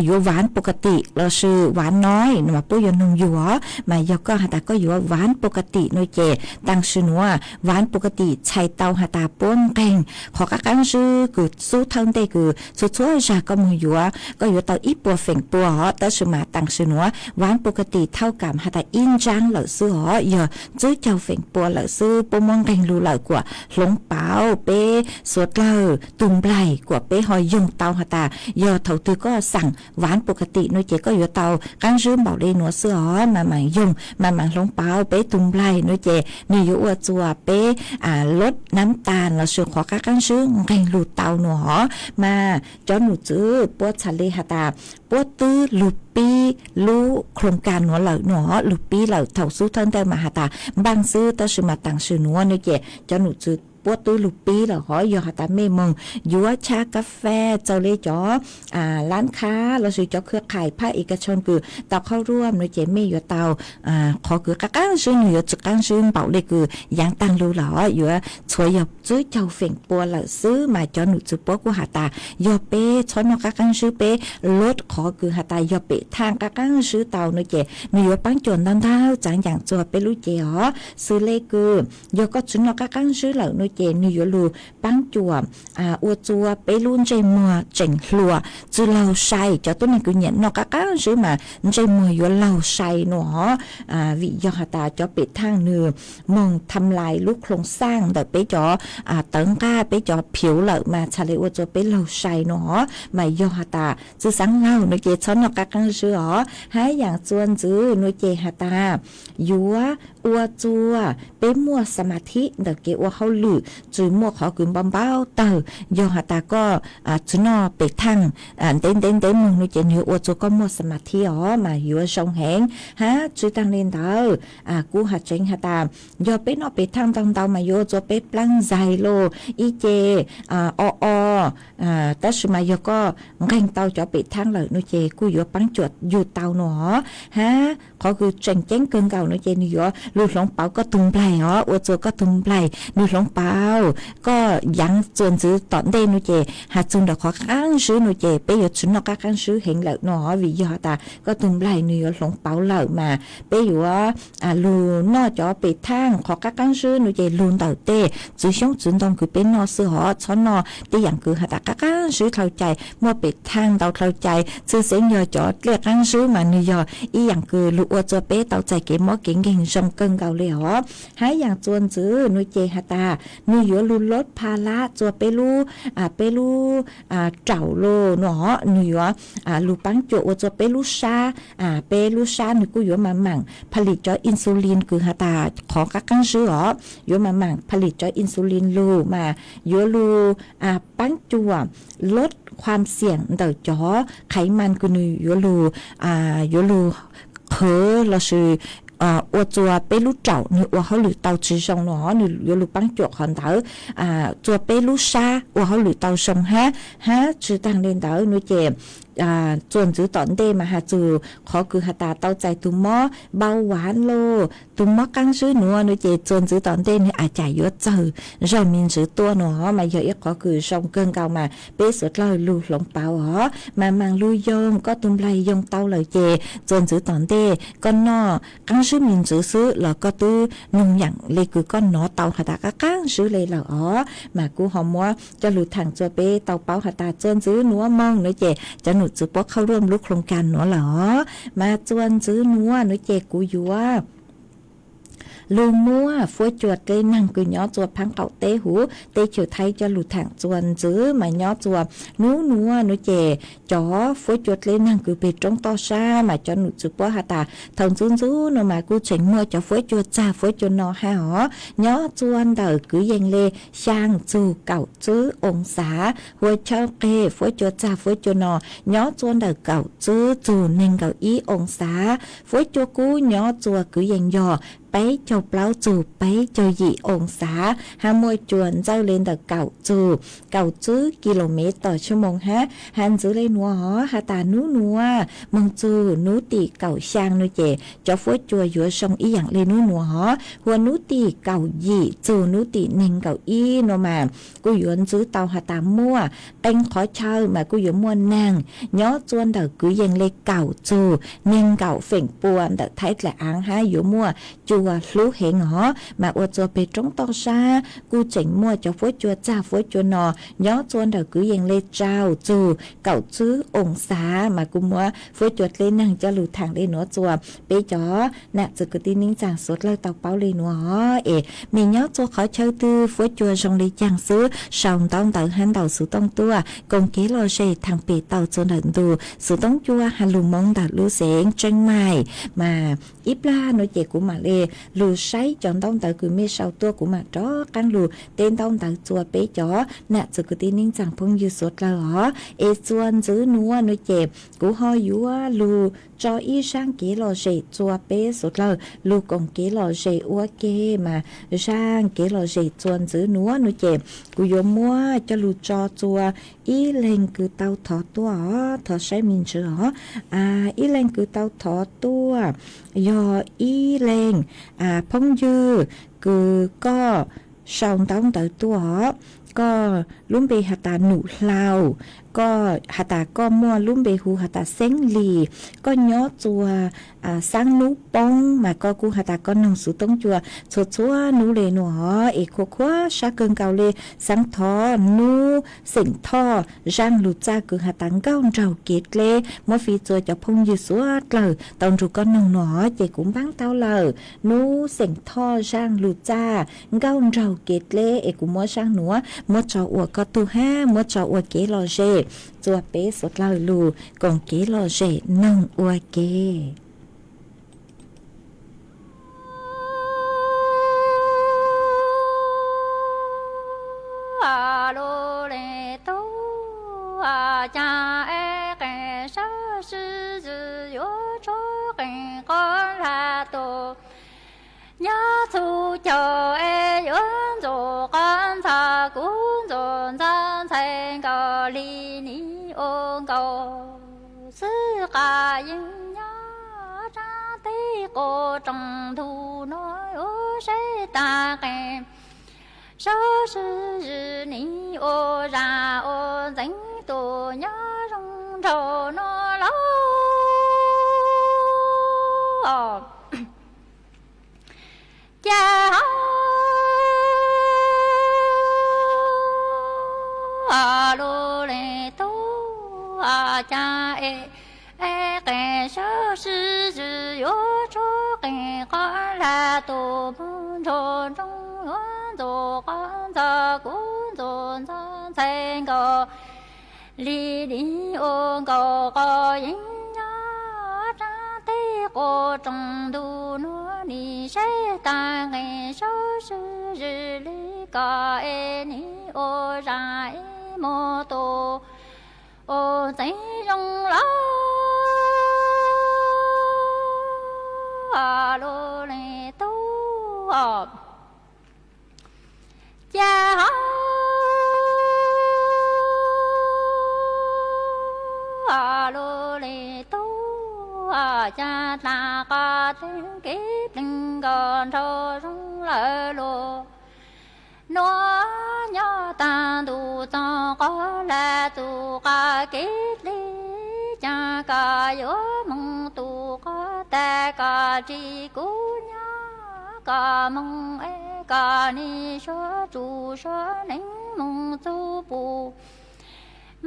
yuav หวานปกติ lossis หวานน้อย no mas puab yuav noog yug os. Mas yog koj has tas koj yuav หวานปกติ no ces taam sim nuav หวานปกติ txhais tau has tas puab nqeeg qhov qaab qaab swb kws xub thawj ntej kws txhua txhua zag koj moog yuav koj yuav tau ib puas feem pua os. Tab sis mas taam sim nuav หวานปกติ thaus kam has tas ib ntsaab lawm xwb os, yog tsib caug feem pua lawm xwb puab muab nqeeg lug lawm kuas hloov pauv peb suav dlawg tug nplaig kuas peb ho yoog tau has tas yog thaus twg koj xaam หวานปกติ no ces koj yuav tau qaab swb npaum le nuav xwb os. Mas maam yoog mas maam hloov pauv peb tug nplaig no ces nwg yuav ua txuas peb ลดน้ำตาล lossis qhov qaab qaab swb nqeeg lug tau no hov. Mas cov num txwv puab txhad le has tas puab twb lug pib lub โครงการ nuav lawm no, lug pib lawm thaus xub thawj ntej mas has tas npaaj xwb, tab sis mas taam sim nuav no ces cov num txwv puab twb lug pib lawm hov. Yog has tas mej moog yuav tsha ka fes txaus le cov laab qhab lossis cov khwv qhais phaj ekachoon kws tau qhov ruaj no ces mej yuav tau qhov kws qaab qaab swb, nwg yuav tsi qaab swb npaum le kws yaav taag lug lawm hov, yuav txhua yog tsib caug feem pua lawm xwb. Mas cov num txwv puab kuj has tas yog peb txhob noj qaab qaab swb, peb ลด qhov kws has tas yog pem thaaj qaab qaab swb tau no ces nwg yuav paab cuam ntau ntau txaav yaam txug peb lub cev os. Xws le kws yog koj tsi noj qaab qaab swb lawm no ces nws yuav lug paab cuam ua rua peb lub ntsej muag tseem hluas, tsi laug sai. Cov tuab neeg kws nyiam noj qab qaab zwb mas ntsej muag yuav laug sai no. Vim yog has tas cov pem thaaj nws moog tham lais lub khloos xaaj ntawm peb cov tawv nqaj, peb cov phiuv lawm mas txhad le ua rua peb laug sai no. Mas yog has tas tsi xaav laug no ces txhob noj qab qaab zwb os. Hab yaam rua ntxwv no ces has tas yuav ua rua peb muaj xas mas thib ntawm kev ua hauj lwm, tsi muaj qhov kws npau npau tawg. Yog has tas koj tsi noj pem thaaj ntev ntev ntev moog no ces nws yuav ua rua koj muaj xas mas thib os mas yuav zoo heev. Hab tsi taag le ntawd, kuv has tseev has tas yog peb noj pem thaaj ntau ntau mas yuav ua rua peb plaab ntxais lauj, ib ce o o. Tab sis mas yog koj nqeeg tau cov pem thaaj lawm no ces kuj yuav paab cuam yug tau no. Hab qhov kws tseem ceeb kawg nkaus no ces nws yuav lug hloov pauv koj tug nplaig os, ua rua koj tug nplaig nws hloov pauv. Koj yaav txuas ntxwv tom ntej no ces has txug ntawm qhov qaab zwb no ces peb yuav tsi noj qab qaab zwb heev lawm no, vim yog has tas koj tug nplaig nws yuav hloov pauv lawm mas peb yuav lug noj cov pem thaaj qhov qab qaab zwb no ces lug ntawm tej txwv xyoob txwv ntoo kws peb noj xwb os, txhob noj tej yaam kws has tas qab qaab zwb dlhau cai. Muaj pem thaaj ntau dlhau cai, txhwj xeeb yog cov dlej qaab zwb mas nws yog ib yaam kws lug ua rua peb tau txais kev mob kev nkeeg zoo kawg nkaus le os. Hab yaam txuas ntxwv no ces has tas nws yuav lug lub pha lab rua peb lub, peb lub raum lauj no, nws yuav lug paab cuam ua rua peb lub sab, peb lub sab nws kuj yuav mas maam pha lim cov insulin kws has tas qhov qab qaab zwb os, yuav mas maam pha lim cov insulin lug mas yuav lug paab cuam lub kham xiam ntawm cov qhaiv mas kws nws yuav lug, yuav lug qhwv lossis ua rua peb lub raum nws ua hauj lwm tau tsi zoo no, nws yuav lug paab cuam qhov ntawd rua peb lub sab ua hauj lwm tau zoo hab. Hab tsi taag le ntawd no ces txuas ntxwv tom ntej mas has txug qhov kws has tas tau txais tug mob npau vav lauj, tug mob qaab zwb nuav no ces txuas ntxwv tom ntej nws a cas yuav txawg zog me ntsis tuaj no mas yog ib qhov kws zoo kawg nkaus mas peb suav dlawg lug hloov pauv os. Mas maam lug yoog, koj tug nplaig yoog tau lawm ces txuas ntxwv tom ntej koj noj qaab zwb me ntsis xwb los koj twb noog yaam le kws koj nov tau has tas qab qaab zwb le lawm os. Mas kuv ho muab coj lug thaam rua peb tau paub has tas txuas ntxwv nuav moog no ces cov num txwv puab khauj luaj lub khloos kas nuav lawm os. Mas txuas ntxwv nuav no ces kuv yuav lug muab fuab cua dleb neeg kws nyob rua phaab qaum teb huv teb chaws Thaib coj lug thaam txuas ntxwv mas nyob rua nub nuav no ces cov fuab cua dleb neeg kws peg roob toj sab mas cov num txwv puab has tas thaus ntxub ntxub no mas kuj tseem muaj cov fuab cua txag fuab cua no hab os. Nyob rua ntawm kwv yees le xyaa txug kaum tswb oo xav, hua chawb qeg fuab cua txag fuab cua no nyob rua ntawm kaum tswb txug neeg nkaum ib oo xav. Fuab cua kub nyob rua kwv yees yog peb caug plaub txug peb caug yim oo xav, hab muaj cua ntxawj le ntawm kaum txug kaum tswb kis lus mev tom tshua moos hab. Has ntxwv le nuav os, has tas nub nuav moog txug nub tim kaum xyaa no ces cov fuab cua yuav zoo ib yaam le nub nuav os. Hua nub tim kaum yim txug nub tim neeg nkaum ib no mas kuj yuav ntxwv tau has tas muaj qee qhov chaw mas kuj yuav muaj neeg. Nyob rua ntawm kwv yees le kaum txug neeg nkaum feem pua ntawm Thaib dlaim aav hab yuav muaj cua hlub heev os. Mas ua rua peg roob toj sab kuj tseem muaj cov fuab cua txag fuab cua no nyob rua ntawm kwv yees le tsau txug kaum tswb oo xav mas kuj muab fuab cua dleb neeg coj lug thaam le nuav rua peb cov nam txwv kwv tij neej tsaa suav dlawg tau paub le nuav os. Es mej nyob rua qhov chaw twg fuab cua zoo le caag xwb sau ntaub ntawv hab ntaus xuv tooj tuaj koom kev lom zem thaam pem tau rua ntawm ntu xuv tooj cua has lug Moob ntawm lub xeev Tseeb Maim. Mas ib plag nuav ces kuv maam le lug saib cov ntaub ntawv kws mej sau tuaj, kuv maam rov qaab lug teb ntaub ntawv rua peb cov nam txwv kwv tij neej tsaa phooj ywg suav dlawg os. Es txuas ntxwv nuav nuav ces kuv ho yuav lug tso ib zaaj kev lom zem rua peb suav dlawg lug koom kev lom zem ua ke. Mas zaaj kev lom zem txuas ntxwv nuav nuav ces kuv yuav muab coj lug tso rua ib leeg kws tau thov tuaj os, thov saib me ntsis os. Ib leeg kws tau thov tuaj yog ib leeg phooj ywg kws koj sau ntaub ntawv tuaj os. Koj lub npe has tas Num Hlau, koj has tas koj muaj lub npe hu has tas Xeeb Lis, koj nyob txua xab nub poob mas koj kuj has tas koj noog xuv toob cua txhua txhua nub le nuav es khua khuab sab kawg nkaus le. Xab Thoj nub xeem Thoj zaaj lug txaj kws has tas nkauj nraug kev dleb, muab fij txua cov phooj ywg suav dlawg tau nrug koj noog nuav ces kuv npaab tau lawm. Nub xeem Thoj zaaj lug txaj nkauj nraug kev dleb es kuv muab zaaj nuav muab tso ua koj tug hab muab tso ua kev lom zem txua peb suav dlawg lug koom kev lom zem noog ua ke. Lub le tub, cas es qee sab sib zws yuav tshuab qee qhov lag tus. Nyob txhua caug es yuav ntxuav qhov ntxhov kuv ntxuav ntxhov ntxhais nkaus li nim ua nkaus xwb qas yeej nyob tsaab teb quas roog ntug nuav yuav saib taag qee. Sab sib zws nim ua zag ua ntxeev tus nyob zoo nraug nuav lauj. Cas hauv lub le tub, cas es qee sab sib zws yuav tshuab qee qhov lag tus moog nrug nroog yuav ntxuav qhov ntxhov kuv ntxuav ntxhov ntxhais nkaus li nim ua nkaus qas yeej nyob tsaab teb quas roog ntug nuav nim saib taag qee sab sib zws li koj es nim ua zag ib mug tus ua ntxeev zoo lauj. Lub le tub, cas hauv lub le tub, cas taag qas teeb kev pleeg nkaus nraug zoo lawm lauj. Nuav nyob taag ntuj txoog qhov lag tus qas kev dleb, caag koj yuav moog tus qhov tag koj tsis kuv nyob koj moog es koj nim suav tsum suav neeg moog txug pum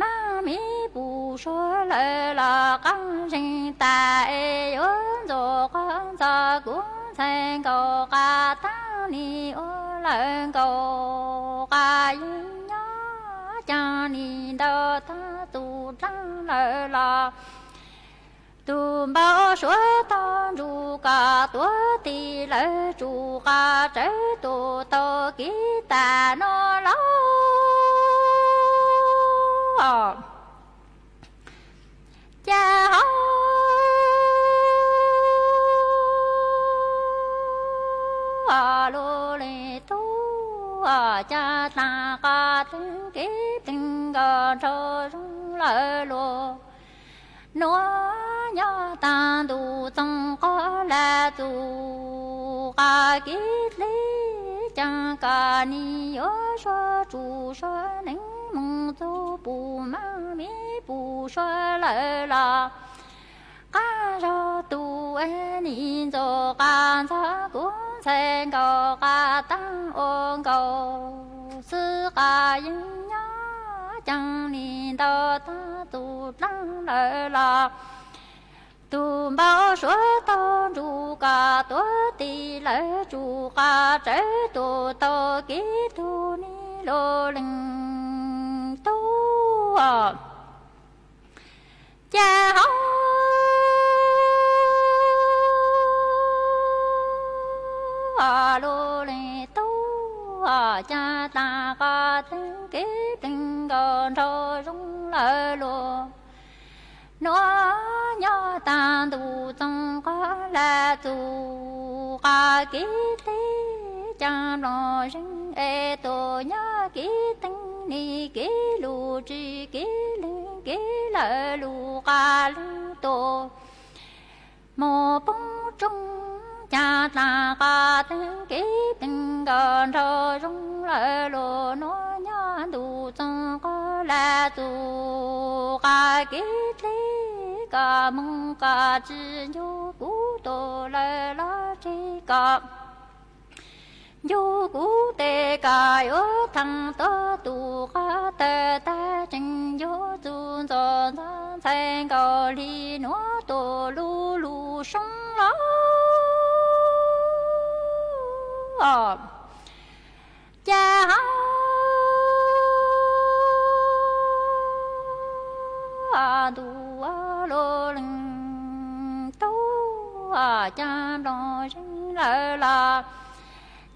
maj mim pum suav lawm los qaab zeeg tas es yuav ntxuav qhov ntxhov kuv ntxhais nkaus qas taag nim ua lawm nkaus qas yeej nyob caag nim ntau taag tus dlaab lawm los tug npau suav tau nrug koj tuav tis lawm tsum qas tsawv tus tau kev tas nuav lauj. Cas hauv lub le tub, cas taag qas teeb kev pleeg nkaus nraug zoo lawm lauj. Nuav nyob taag ntuj txoog qhov lag tus qas kev dleb, caag koj nim yuav suav tsum suav neeg moog txug pum maj mim pum suav lawm los qaab zog tus es nim ntxuav qas ntxhov kuv ntxhais nkaus qas taag ua nkaus xwb qas yeej nyob caag nim ntau taag tus dlaab lawm los tug npau suav tau nrug koj tuav tis lawm tsum qas tsawv tus tau kev tug nim lug leej tub. Cas hauv lub le tub, cas taag qas teeb kev pleeg nkaus nraug zoo lawm lauj. Nuav nyob taag ntuj txoog qhov lag tus qas kev dleb, caag mloog zeeg es tus nyob kev teeb nim kev lug tsi kev leeg kev lawm lug qas leej tus moog poob tsoob. Cas taag qas teeb kev pleeg nkaus nraug zoo lawm lauj. Nuav nyob ntuj txoog qhov tag txuv qab kev dleb, koj moog koj tsi ncu kuv tus lawm los tsi koj ncu kuv tes koj yuav theej tuaj tus qab tawg tag tseem yuav txuj ntxoov ntxhov ntxhais nkaus li nuav tus lub lub soob los. Cas hauv ntuj lub leej tub, cas nplooj zeeg lawm los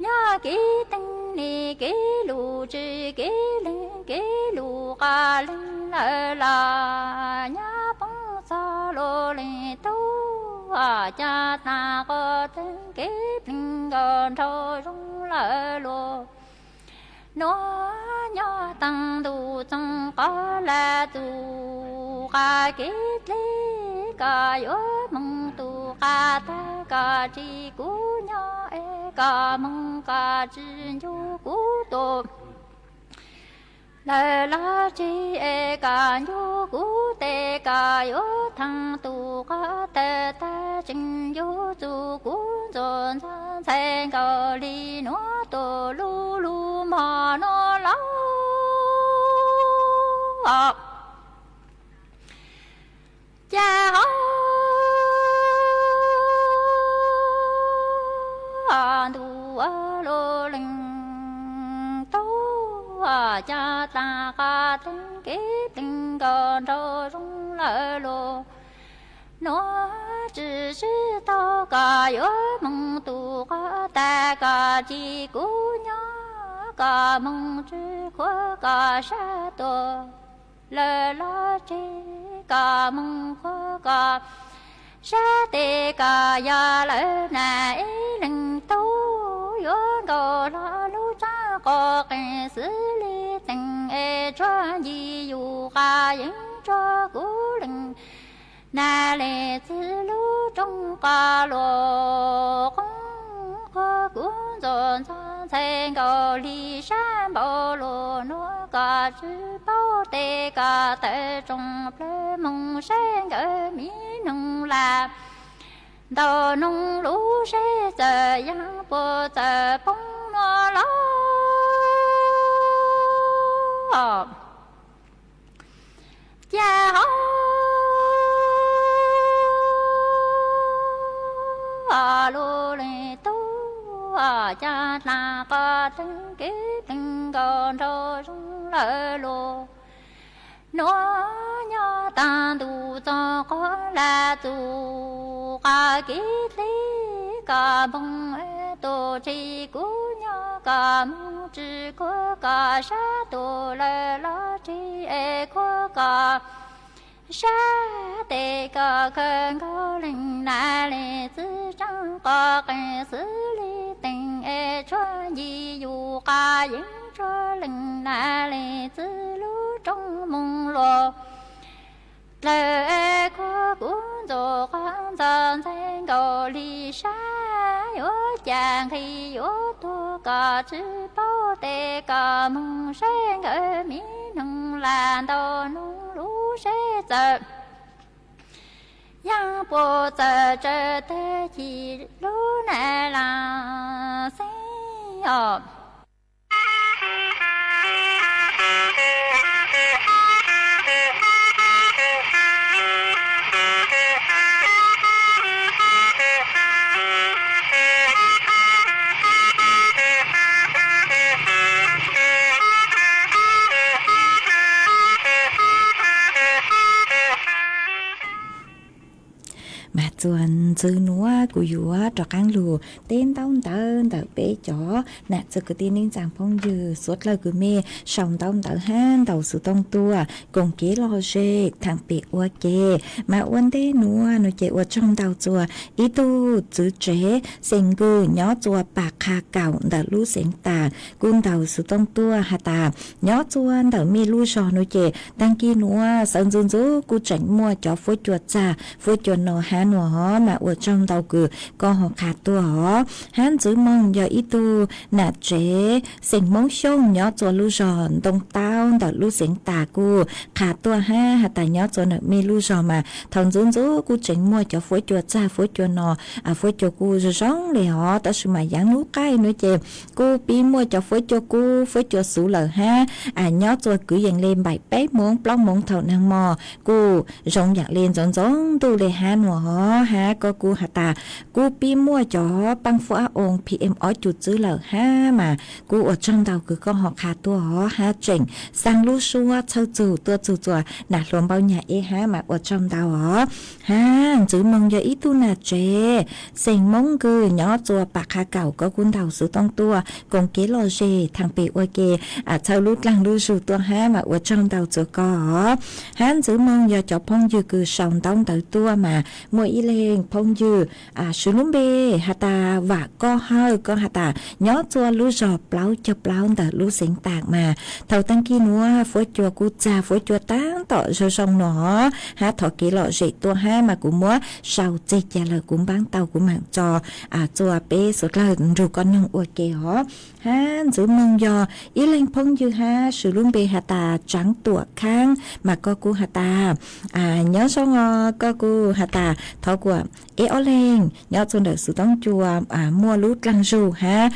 nyob kev teeb ne kev lus tsi kev leeg kev lus qab leeg lawm los nyob poob txog lub leej tub, cas taag qhov teeb kev pleeg nkaus nraug zoo lawm los. Nuav nyob taag ntuj txoog qhov lawm txuv qab kev dleb, koj yuav moog tus qab tag koj tsi kuv nyob es koj moog koj tsi ncu kuv tus lawm los tsi es koj ncu kuv tes koj yuav theej tus qab tawg tag tseem yuav txuj kuv ntxuav ntxhov ntxhais nkaus li nuav tus lub lub mog nuav los. Cas hauv ntuj lub leej tub, cas taag qhov teeb kev pleeg nkaus nraug zoo lawm los. Nuav tsi sib tau koj yuav moog tus qab tag koj tsi kuv nyob koj moog tsi khuav koj sab tuaj lawm los tsi koj moog khuav koj sab tes koj yog lawm na ib leej tub yuav nkaus hlo lub tsaab qhov qees xws li teem es tsuag nci yus qab yeeb tsuag kuv leej na leej txiv lub rooj qab luas qoob qhuav kuv ntxuav ntxhov ntxhais nkaus li sab npaum luas nuav koj tsi paub tes koj tawm tsoom plawg moog saib nkawd mi noog lawm ntau noog lub seb txawm yaam puas txawm poob nuav los. Cas hauv lub leej tub, cas taag qhov teeb kev pleeg nkaus nraug zoo lawm los. Nuav nyob taag ntuj txoog qhov lawm txuv qab kev dleb, koj moog tus tsi kuv nyob koj moog tsi khuav koj sab tuaj lawm los tsi es khuav koj sab tes koj khaws nkaus leej na leej txiv tsaab qhov qees xws li teem es tsuag nci yus qab yeeb tsuag leej na leej txiv lub rooj moog luas dlawg es khuav kuv ntxuav qhov ntxhov ntxhais nkaus li sab yuav cas nqhis yuav tuag koj tsi paub tes koj moog saib nkawd mi noog lawm ntau noog lub seb txawm yaam puas txawm tsawg tag ci lub na laj xeeb os. Mas txuas ntxiv nuav kuv yuav rov qaab lug teb ntaub ntawv ntawm peb cov nam txiv kwv tij neej tsaa phooj ywg suav dlawg kws mej sau ntaub ntawv hab ntaus xov tooj tuaj koom kev lom zem thaam pem ua ke. Mas ua ntej nuav no ces ua tsaug ntau txuas ib tug txiv tsev xeem Nkws nyob txuas Pas Qha Kaum ntawm lub xeev Tas kuj ntaus xov tooj tuaj has tas nyob txuas ntawm mej lub zog no ces taag kis nuav sawv ntxuv ntxuv kuj tseem muaj cov fuab cua txag fuab cua no hab no. os, mas ua tsaug ntau kws koj ho qha tuaj os. Hab Ntxwv Moog yog ib tug nam tsev xeem Moob Xyooj nyob tsua lub zog Ntoo Taub ntawm lub xeev tas kuj qha tuaj hab has tas nyob tsua ntawm mej lub zog mas thaus ntxuv ntxuv kuj tseem muaj cov fuab cua txag fuab cua no, fuab cua kuj zoo zoo le os, tab sis mas yaav nub qaij nuav ces kuj pib muaj cov fuab cua kub fuab cua xuv lawm hab nyob tsua kwv yees le npaim peb moov plaub moov thaum naag mo kuj zoo yaam le ntxoov ntxoov ntuj le hab nuav os. Hab koj kuj has tas kuj pib muaj cov paab fuab oo P M ob cum txwb lawm hab mas kuj ua tsaug ntau kws koj ho qha tuaj os hab tseem xaa lub suab txhawj txug tuaj txug tsua nam hluas npau nyag eb hab mas ua tsaug ntau os. Hab Ntxwv Moog yog ib tug nam tsev xeem Moob Kws nyob tsua Pas Qha Kaum, koj kuj ntaus xuv tooj tuaj koom kev lom zem thaam pem ua ke, txhawb lub dlaag lub zug tuaj hab mas ua tsaug ntau tsua koj os. Hab Ntxwv Moog yog cov phooj ywg kws sau ntaub ntawv tuaj mas muaj ib leeg phooj ywg swv lub npe has tas Vam Koj Hawj, koj has tas nyob tsua lub zog plaub caug plaub ntawm lub xeev Tas mas thaus taag kig nuav fuab cua kuj txag fuab cua taab tom zoo zoo no hab thov kev lom zem tuaj hab mas kuv muab sau txeg ca lawm kuv npaab tau kuv maam tso tsua peb suav dlawg nrug koj noog ua ke os. Hab Ntxwv Moog yog ib leeg phooj ywg hab swv lub npe has tas Tsaav Tuam Khaab mas koj kuj has tas nyob zoo os, koj kuj has tas thov kuas eb ob leeg nyob tsua ntawm xuv toob cua muaj lub dlaag zug hab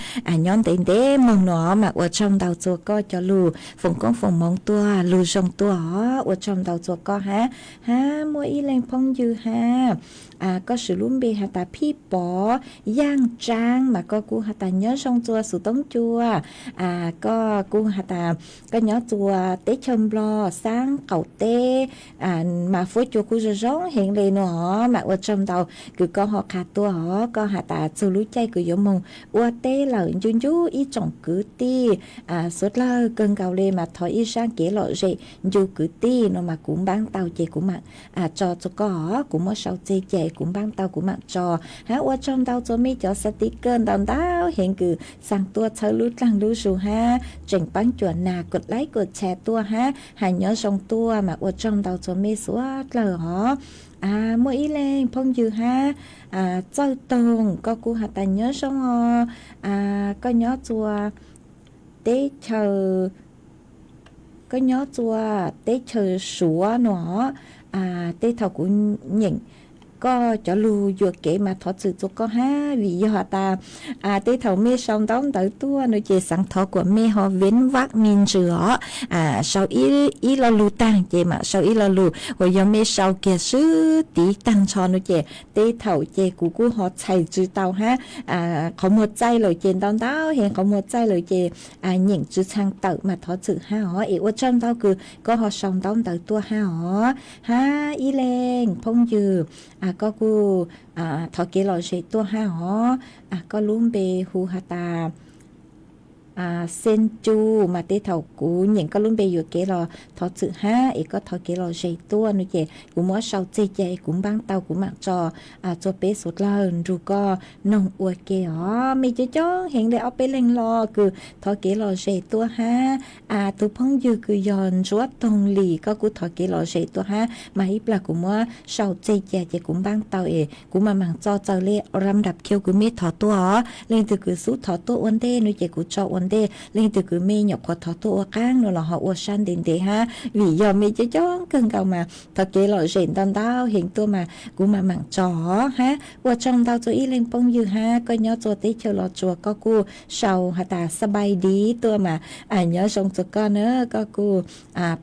nyob ntev ntev moog no mas ua tsaug ntau tsua koj cov lug foom koob foom moov tuaj lug zoo tuaj os, ua tsaug ntau tsua koj hab. Hab muaj ib leeg phooj ywg hab koj swv lub npe has tas Phij Pov Yaaj Tsaab mas koj kuj has tas nyob zoo tsua xuv toob cua, koj kuj has tas koj nyob tsua teb chaws Nplog xaab qaum teb mas fuab cua kuj zoo zoo heev le no mas ua tsaug ntau kws koj ho qha tuaj os. Koj has tas txug lub caij kws yuav moog ua teb lawm ncu ncu ib tsoom kwv tij suav dlawg kawg nkaus le mas thov ib zaaj kev lom zem ncu kwv tij no mas kuv npaab tau ces kuv maam tso tsua koj os, kuv muab sau txeg ca kuv npaab tau kuv maam tso. Hab ua tsaug ntau tsua mej cov xav tiv kawg ntau ntau heev kws xaa tuaj txhawb lub dlaag lub zug hab tseem paab cuam nas kuas laib kuas tshas tuaj hab has nyob zoo tuaj mas ua tsaug ntau tsua mej suav dlawg os. Muaj ib leeg phooj ywg hab Txawj Toog koj kuj has tas nyob zoo os, koj nyob tsua teb chaws koj nyob tsua teb chaws Suav no, tej thaum kuv nyeem koj cov lug yuam kev mas thov txwm tsua koj hab vim yog has tas tej thaum mej sau ntaub ntawv tuaj no ces xaav thov kuas mej ho venv vaj mi ntsws os, sau ib lo lug taag ces maam sau ib lo lug, uas yog mej sau kiag swb tiv taag nrho no ces tej thaum ces kuv kuj ho txhais tsi tau hab qhov muag txaij lawm ces ntau ntau heev qhov muag txaij lawm ces nyeem tsi txhaj tawm mas thov txwm hab os. Es ua tsaug ntau kws koj ho sau ntaub ntawv tuaj hab os. Hab ib leeg phooj ywg, koj kuj thov kev lom zem tuaj hab os, koj lub npe hu has tas Xeev Cu mas tej thaum kuv nyeem koj lub npe yuam kev los thov txwm hab es koj thov kev lom zem tuaj no ces kuv muab sau txeg ca es kuv npaab tau kuv maam tso tsua peb suav dlawg nrug koj noog ua ke os. Mej coob coob heev le ob peb leeg los kws thov kev lom zem tuaj hab. Tus phooj ywg kws yog Ntsuab Toog Lis koj kuj thov kev lom zem tuaj hab mas ib plag kuv muab sau txeg ca ces kuv npaab tau es kuv maam maam tso txaws le ram nrab khiu kws mej thov tuaj os. Leej twg kws xub thov tuaj ua ntej no ces kuv tso ua ntej, leej twg kws mej nyuam qhuav thov tuaj ua qaab no los ho ua sab ntev ntev hab vim yog mej coob coob kawg nkaus mas thov kev lom zem ntau ntau heev tuaj mas kuv maam maam tso hab. Ua tsaug ntau tsua ib leeg phooj ywg hab koj nyob tsua teb chaws Los Tsuas koj kuj sau has tas ສະບາຍດີ tuaj mas nyob zoo tsua koj na, koj kuj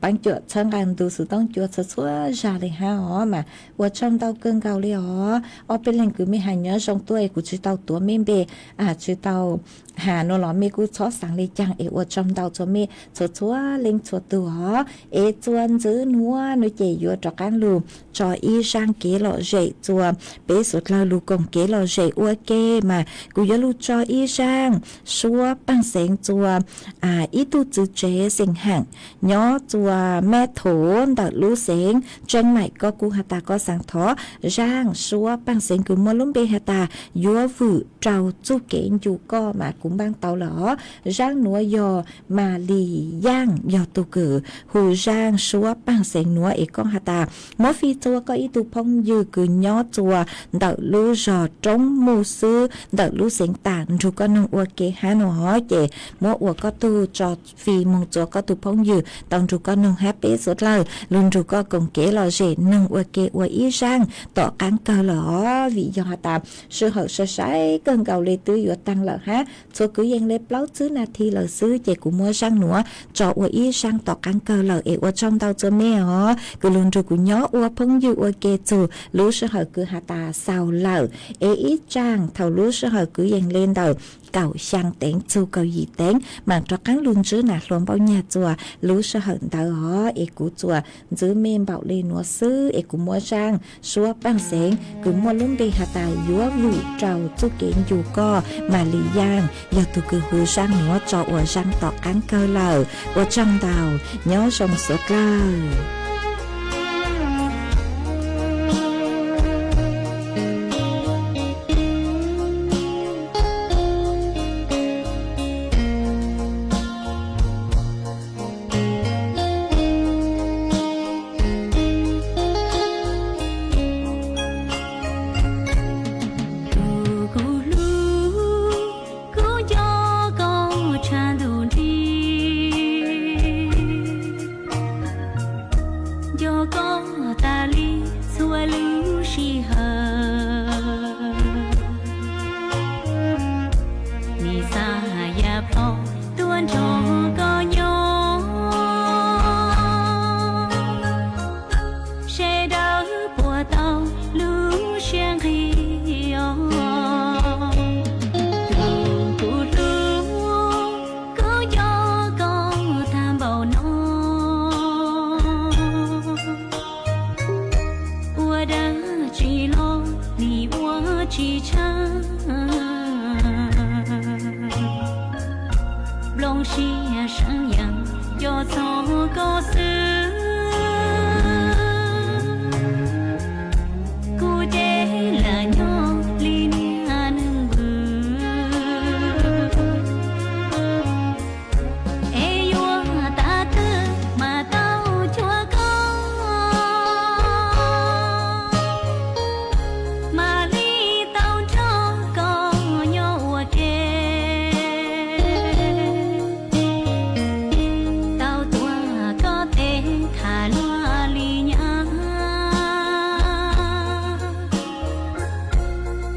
paab cuam txhawb nqaa ntu xuv toob cua txhua txhua zag le hab os mas ua tsaug ntau kawg nkaus le os. Ob peb leeg kws mej has nyob zoo tuaj es kuv tsi tau tuav mej npe, tsi tau has no los mej kuj txhob xaav le caag es ua tsaug ntau tsua mej txhua txhua leej txhua tug os. Es tsua ntxiv nuav no ces yuav rov qaab lug tso ib zaaj kev lom zem tsua peb suav dlawg lug koom kev lom zem ua ke mas kuv yuav lug tso ib zaaj suab paaj xeev tsua ib tug txwv tsev xeem Haam nyob tsua Mab Thov ntawm lub xeev Tseeb Maim, koj kuj has tas koj xaav thov zaaj suab paaj xeev kws muaj lub npe has tas yuav vwm rau txuj kev ncu koj mas kuv npaab tau lawm os. Zaaj nuav yog Malis Yaaj, yog tug kws hu zaaj suab paaj xeev nuav es koj has tas muab fij txug koj ib tug phooj ywg kws nyob txug ntawm lub zog roob muj xwb ntawm lub xeev taam nrug koj noog ua ke hab nuav hov, ces muab ua koj tug tso fij moog txug koj tug phooj ywg tau nrug koj noog hab peb suav dlawg lug nrug koj koom kev lom zem noog ua ke ua ib zaaj tom qaab kawg lawm hov. Vim yog has tas sij hawm sai sai kawg nkaus le twb yuav taag lawm hab, txhua kwv yees le plaub tsib nas this lawm xwb, ces kuv muab zaaj nuav tso ua ib zaaj tom qaab kawg lawm es ua tsaug ntau txug mej hov kws lug nrug kuv nyob ua phooj ywg ua ke txug lub sij hawm kws has tas xaus lawm. Es ib zaaj thaus lub sij hawm kwv yees le ntawm kaum xyaa teev txug kaum yim teev maam rov qaab lug ntsib nam hluas Npauj Nyag txuas lub sij hawm ntawd hov, es kuv txuas ntsib mej npaum le nuav xwb es kuv muab zaaj suab paaj xeev kws muaj lub npe has tas yuav vwm rau txuj kev ncu koj, Malis Yaaj yog tug kws hu zaaj nuav tso ua zaaj tom qaab kawg lawm. Ua tsaug ntau, nyob zoo suav dlawg. Tus kuv hlub, kuv nco koj tshaj ntuj nti, nco koj tas li txhua lub sij hawm. Nim xa yam plho tuaj nrog koj nyob, sawv daws puas tau lub siab nqig os. Tus kuv hlub, kuv nco koj tag npaum no, ua dab tsi los nim ua tsis tshaj, nplooj siab seev yeej nco txog koj xwb. Kuv ces lam nyob li niag neeg vwm, es yuav tas twg mas tau cuag koj, mam li tau nrog koj nyob ua ke, tau tuav koj tes tham luag li nyab,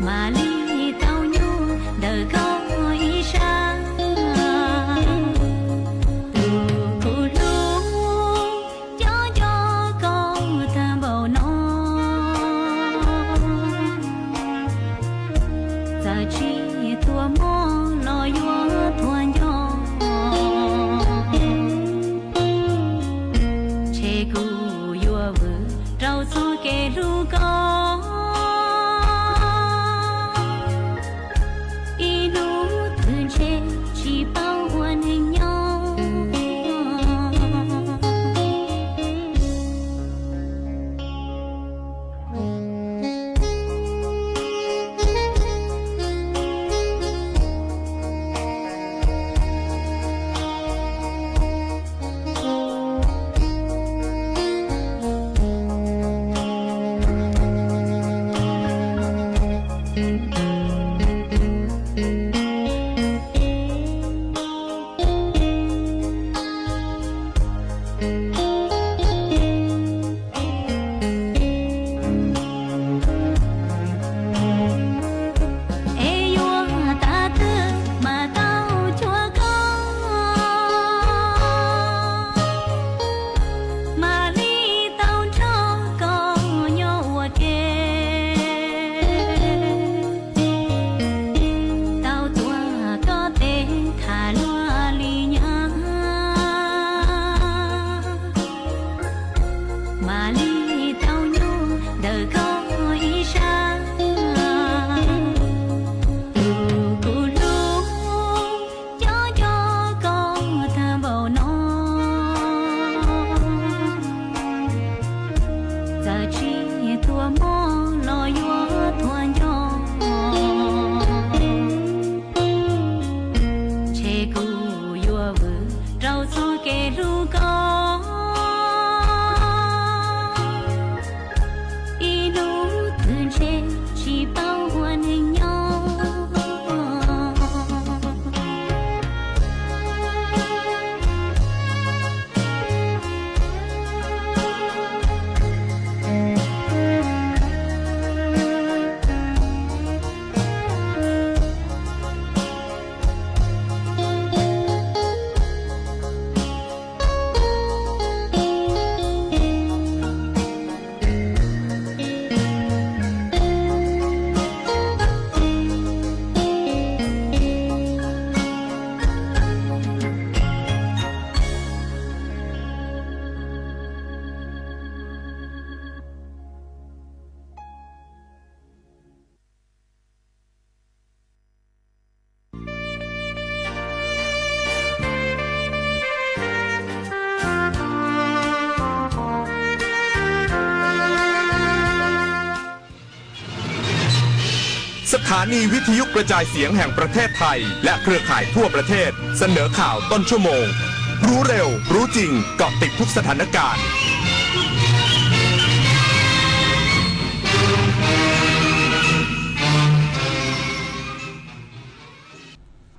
mam li tau nyuaj ntawm koj ib sab. Tus kuv hlub, nco nco koj tag npaum no, txawm tsis tuaj mob los yuav tuag nco, ntshe kuv yuav vwm rau txoj kev hlub koj, ib hnub twg ntshe tsis paub ua neeg nyob. Es yuav tas twg mas tau cuag koj, mam li tau nrog koj nyob ua ke, tau tuav koj tes tham luag li nyab, mam li tau nyuaj ntawm koj ib sab. Tus kuv hlub, nco nco koj tag npaum no, txawm tsis tuaj mob los yuav tuag nco, ntshe kuv สถานีวิทยุกระจายเสียงแห่งประเทศไทยและเครือข่ายทั่วประเทศเสนอข่าวต้นชั่วโมง รู้เร็ว รู้จริง เกาะติดทุกสถานการณ์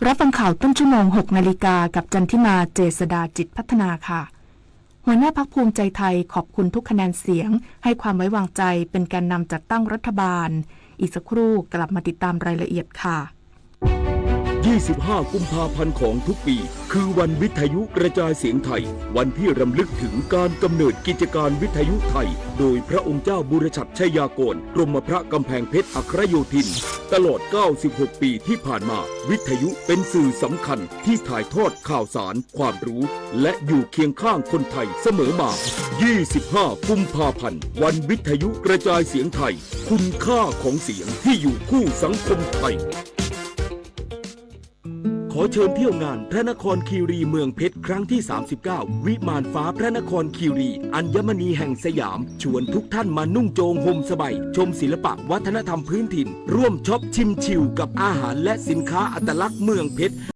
รับฟังข่าวต้นชั่วโมง หกนาฬิกา กับจันทิมา เจษฎาจิตพัฒนาค่ะ หัวหน้าพรรคภูมิใจไทยขอบคุณทุกคะแนนเสียง ให้ความไว้วางใจเป็นแกนนำจัดตั้งรัฐบาล อีกสักครู่กลับมาติดตามรายละเอียดค่ะ ยี่สิบห้า กุมภาพันธ์ของทุกปี คือวันวิทยุกระจายเสียงไทย วันที่รำลึกถึงการกำเนิดกิจการวิทยุไทย โดยพระองค์เจ้าบุรชัดชัยยากร กรมพระกำแพงเพชรอัครโยธิน ตลอด เก้าสิบหก ปีที่ผ่านมา วิทยุเป็นสื่อสำคัญที่ถ่ายทอดข่าวสาร ความรู้ และอยู่เคียงข้างคนไทยเสมอมา ยี่สิบห้า กุมภาพันธ์ วันวิทยุกระจายเสียงไทย คุณค่าของเสียงที่อยู่คู่สังคมไทย ขอเชิญเที่ยวงานพระนครคีรีเมืองเพชรครั้งที่ สามสิบเก้า วิมานฟ้าพระนครคีรี อัญมณีแห่งสยาม ชวนทุกท่านมานุ่งโจงห่มสบาย ชมศิลปะวัฒนธรรมพื้นถิ่น ร่วมช็อปชิมชิลกับอาหารและสินค้าอัตลักษณ์เมืองเพชร